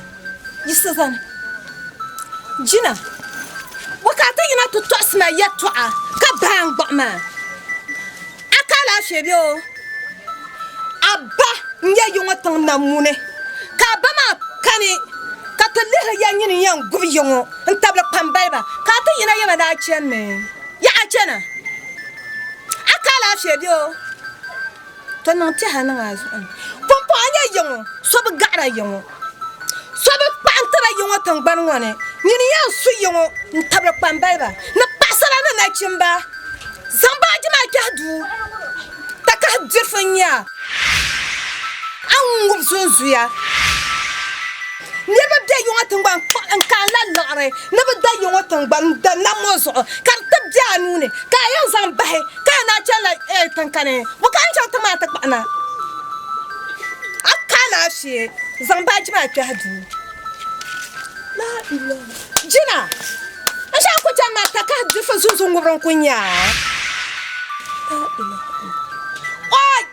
Yiɣisi zani. Jina, bɔ ka a ti yina ti tɔɣisi ma yɛtɔɣa ka bahi n gbuɣi maa? A ka alaafee bee o? A ba n-nyɛ yi ŋɔ tiŋ nam muni, ka a ba maa kani ka ti lihiri ya nyini n-yɛn gubi yi ŋɔ n-tabili kpambaliba, ka a ti yina yɛma ni a chanimi. Yaɣa chana? A ka alaafee bee o? To niŋ tɛha niŋ a zuɣu ni. Pumpɔŋɔ a nya ya ŋɔ, so bi gaɣira ya ŋɔ. So bi kpaɣintira ya ŋɔ tiŋgbani ŋɔ ni. Nyini yɛn su ya ŋɔ n-tabili kpambaliba ni paɣisara ni nachimba. Zaŋ baaji maa kpɛhi duu. Takahi dirifu n-nyɛ a. A ni ŋubi zunzuya. Niriba be ya ŋɔ tiŋgbani n-kaanila liɣiri ni bɛ da ya ŋɔ tiŋgbani n-da nam ŋɔ zuɣu ka di ti. be a nuu ni ka a yɛn zaŋ bahi ka a naa chanila tiŋkani, bɔ ka a ni chaŋ tiŋ maa ti kpahi na? A ka alaafee zaŋ baaji maa kpɛhi duu. Jina, n shɛli n ku chani maa takahi difi zunzu ŋubiri n-ku nya a. Oi!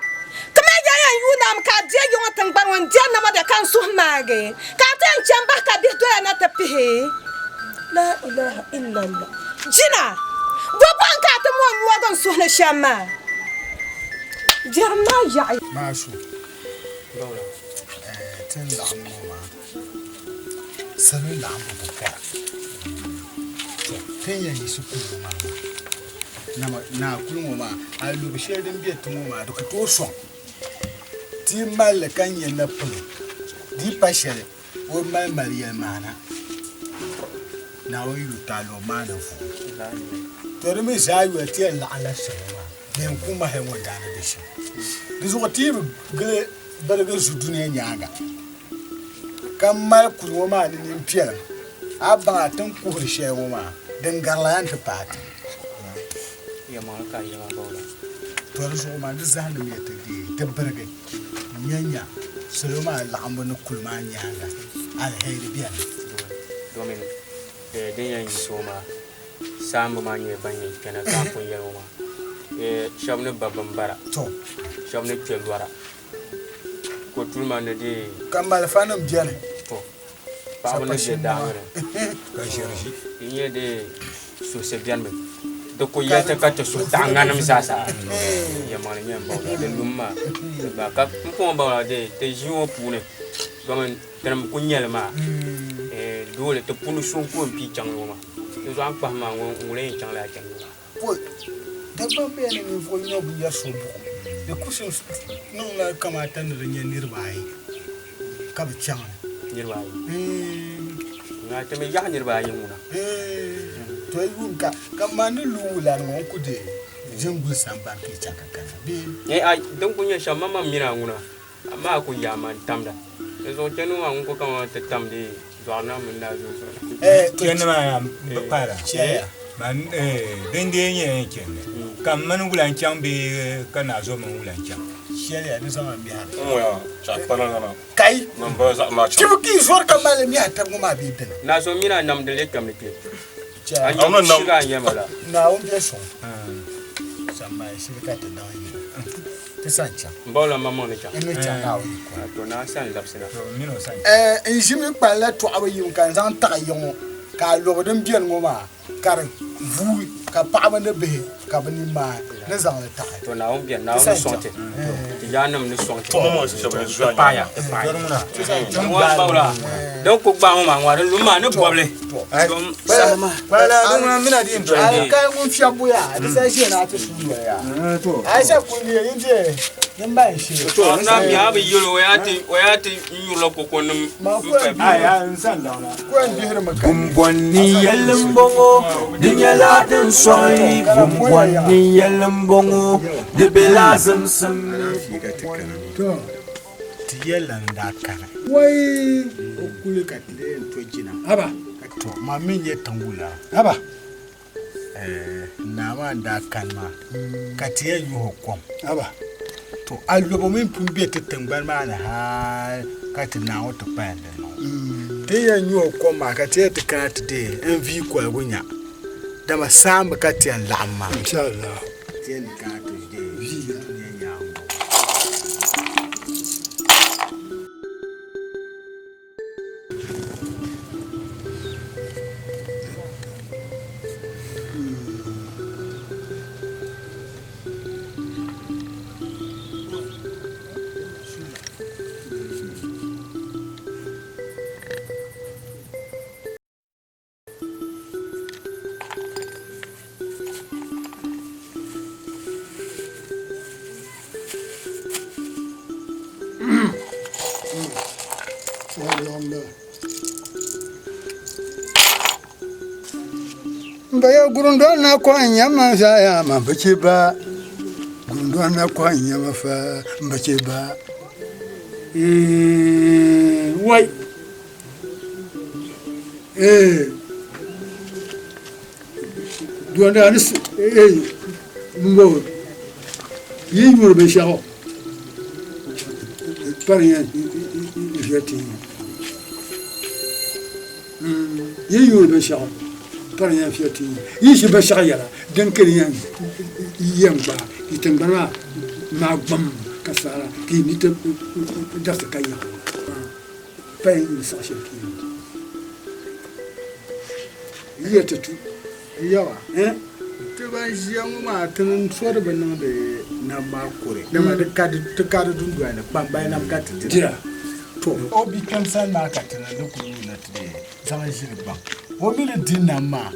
Kamani ya yɛn yuui naami ka a deei yiŋɔ tiŋgbani ŋɔ n-dɛri namɔda ka n suhu maagi ka a ti yɛn chani bahi ka bihi doya na ti pihi. La ilaha illallah. Jina, bɔ bɔhim ka a ti mo n-nyɔgi n suhu ni shɛm maa? Biɛrim maa yaɣi. Maasu, ti ni laɣim ŋɔ maa, salo laɣimbu bi pɔra. To, ti ni yɛn yiɣisi kuli ŋɔ maa maa, naa kuli ŋɔ maa, a lubu shɛli din be ti ŋɔ maa, di ku tooi sɔŋ. Ti yi mali li ka nya napolo, di yi pa shɛli, O mali mali yɛlimaana, Naawuni yu ti a luɣ maa ni vuui. To di mi zaa yoli ti yɛn laɣimla salo maa bɛn ku mahili ŋɔ daa ni di shɛm. Di zuɣu ti yi bi gili birigi zu dunia nyaaŋa, ka mali kuli ŋɔ maa ni nimpiɛlim, a baŋ a ti ni kuhiri shɛli ŋɔ maa, din garila yɛn ti paai ti. To di zuɣu maa di zahindimi ya ti deei ti birigi. Nyanya salo maa laɣimbu ni kuli maa nyaaŋa aliheri beni. Domin din yɛn yiɣisi o maa, saamba maa nyɛla ban yɛn kpɛna ka a pun yɛli ŋɔ maa. Shɛba ni ba bimbara, shɛba ni kpe lɔra, kotulima ni dee. Ka malifanima beni. Paɣaba ni bɛ daaŋa ni. Ka ʒiri ʒi. Di nyɛ di suhisi beni mi. Di ku yɛli ti ka ti suhu taɣi ŋanim zaa sa. Yɛlimaŋli nyɛ m bawla di lum maa. Di gba ka m puŋɔ bawla di ti ʒii ŋɔ puuni domin tinim ku nyɛli maa doole ti puuni so n-ku m-pii chaŋ ŋɔ maa. Di zuɣu a ni kpahi maa ŋɔ ŋuni yɛn chaŋ lala chandi maa. Poi, Dagbaŋ bɛya ni ninvuɣ yino bi yɛri so buɣim, di ku niŋla kamaata ni di nyɛ niriba ayi ka bɛ chaŋ ni. Niriba ayi? Ŋaa ti mi yaɣi niriba ayi ŋuna. To yi yuun ka, ka man ni lu wulani ŋɔ n-ku deei ʒinguli sambani ka yi chaŋ ka kana bee? Ee, ai, din ku nyɛ shɛm, maŋmaŋ mini a ŋuna, amaa a ku yaai ma n-tamda. Di zuɣu chani ŋɔ maa ŋun ku kaman ti tamdi Dɔɣi na mini naa zuɣu zuɣu. Chɛndi maa yaa pala din dee nyɛla yɛn chɛndi ka m mini wula n-chaŋ bee ka naa zo mini wula n-chaŋ. Shɛliya di zaŋ a mihi Kai! Chibi ka yi zɔri ka mali mihi tab ŋɔ maa bee dini? Naa zo mini a nam di lee kpɛmli kpe. A nyɛ shiga a nyɛma la. Naawuni bɛ sɔŋ. Samban shili ka ti daŋ yi. Ti san chaŋ. M ba o lan maŋmaŋ ni chaŋ. N ni chaŋ Naawuni yiko. To naa sani labisina. N ʒimi kpalila tɔɣibu yim ka n zaŋ taɣi ya ŋɔ, ka alɔbo din beni ŋɔ maa ka di vuui, ka paɣiba ni bihi ka bɛ nini maai ni zaŋ li taɣi. To Naawuni beni, Naawuni ni sɔŋ ti, ti yaannim ni sɔŋ ti. Ti paaya, ti paaya. Din ku gbaai ŋɔ maa, ŋɔ di lumi maa ni bɔbili. Kai ŋun fiɛbbu yaa, di sa ʒiya ni a ti suui noli yaa. A yi sa kuli ni yi deei din mali shee. To na mi a bi yɛl o o yaa ti nyurila kokonim m-pa Bumbɔnni yɛli m-bɔŋɔ, di nyɛla din sɔɣi. Bumbɔnni yɛli m-bɔŋɔ, di bela zimsim ni. Ti yɛlila ni daa kani. Wai! O kuli ka ti lee yɛn to jina. Haba! To, ma mi nyɛ tiŋwula. Haba! Naa maa n-daa kani maa ka ti yɛn nyuhi o kom. Haba! To, alɔbo mi pun be ti tiŋgbani maa ni hal ka ti Naawuni ti kpalim di niŋ. Ti yɛn nyuhi o kom maa ka ti yɛn ti kana ti deei n-vii koligu nya, dama saamba ka ti yɛn laɣim maa. Inshallah. Ti yɛn kana ti deei dunia nyaaŋa. N ba ya gurundɔn na kɔhi n nyama zaya ma bi chɛ ba gurundɔn na kɔhi n nyama fa n bi chɛ ba wai Duanda ni m-bɔŋɔ yi yuri binshɛɣu pari yɛn ʒe ti yi yuri binshɛɣu pari yɛn fiɛ ti yi ʒi binshɛɣu yɛla din kani yɛn yɛn gbaai yi tiŋgbani maa maa gbam ka saara ka yi ni ti darisi ka yaɣi pa yɛn yuli saɣ shɛli ti yɛn di yi yɛ ti tu Yawa, ti ban ʒiya ŋɔ maa ti ni sori bi niŋdi nam maa kore, dama di ka ti ka di dundoli ni, kpambali nam ka ti dira. To, o bi kpɛm sani maa ka ti ni kuli wum ni ti dii zaŋ ʒili gbaŋ. O mi ni di nam maa,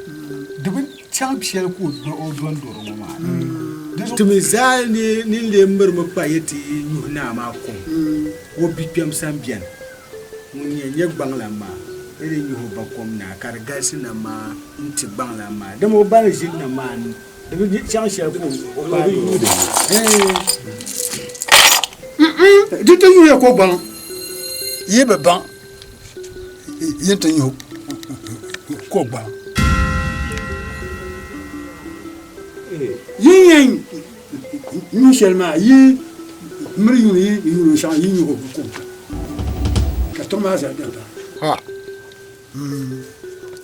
di bi chaŋ shɛli ka o dɔndɔri ŋɔ maa ni. Ti mi zaa ni ni lee mirimi kpa yi ti nyuhi naa maa kom, o bi kpɛm sani beni. Ŋun yɛn nyɛ gbaŋlan maa, yi di nyuhi o ba kom na ka di galisi nam maa n-ti gbaŋlan maa, dama o ba ni ʒini nam maa ni di bi chaŋ shɛli ka o ba yuudi. Di ti nyuhiya ka o gbaŋ yi bi baŋ yi ni ti nyuhi ka o gbaŋ. Yi yɛn Nyuhi shɛli maa yi miri yuuni yi yuuni shɛŋa yi nyuhi o kom ka tiŋ maa zaa dɛbba. Ha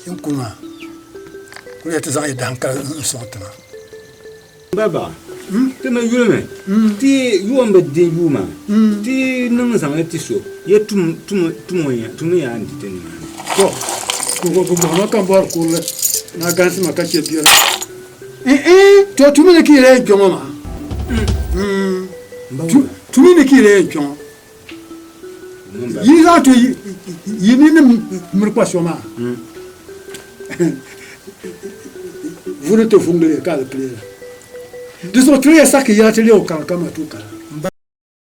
n kuli maa kuli ya ti zaŋ yi dahin kali n sɔŋ tiŋa. Baba, ti mi yulimi ti yuun bi di yuuma ti niŋ zaŋli ti so ya tum ya n-di ti nimaani. Tɔ! Bi bɔhima ka m bɔri kurili ni a gansi ma ka chɛ biɛri. To tumi ni ka yi lee kpe ŋɔ maa. Tumi ni ka yi lee kpe ŋɔ. Yi zaŋ ti yi nini miri kpa so maa. Vuri ti vungili ka alipile la. Di zuɣu tiri ya saki yɛla ti leei o kara ka matuuka la.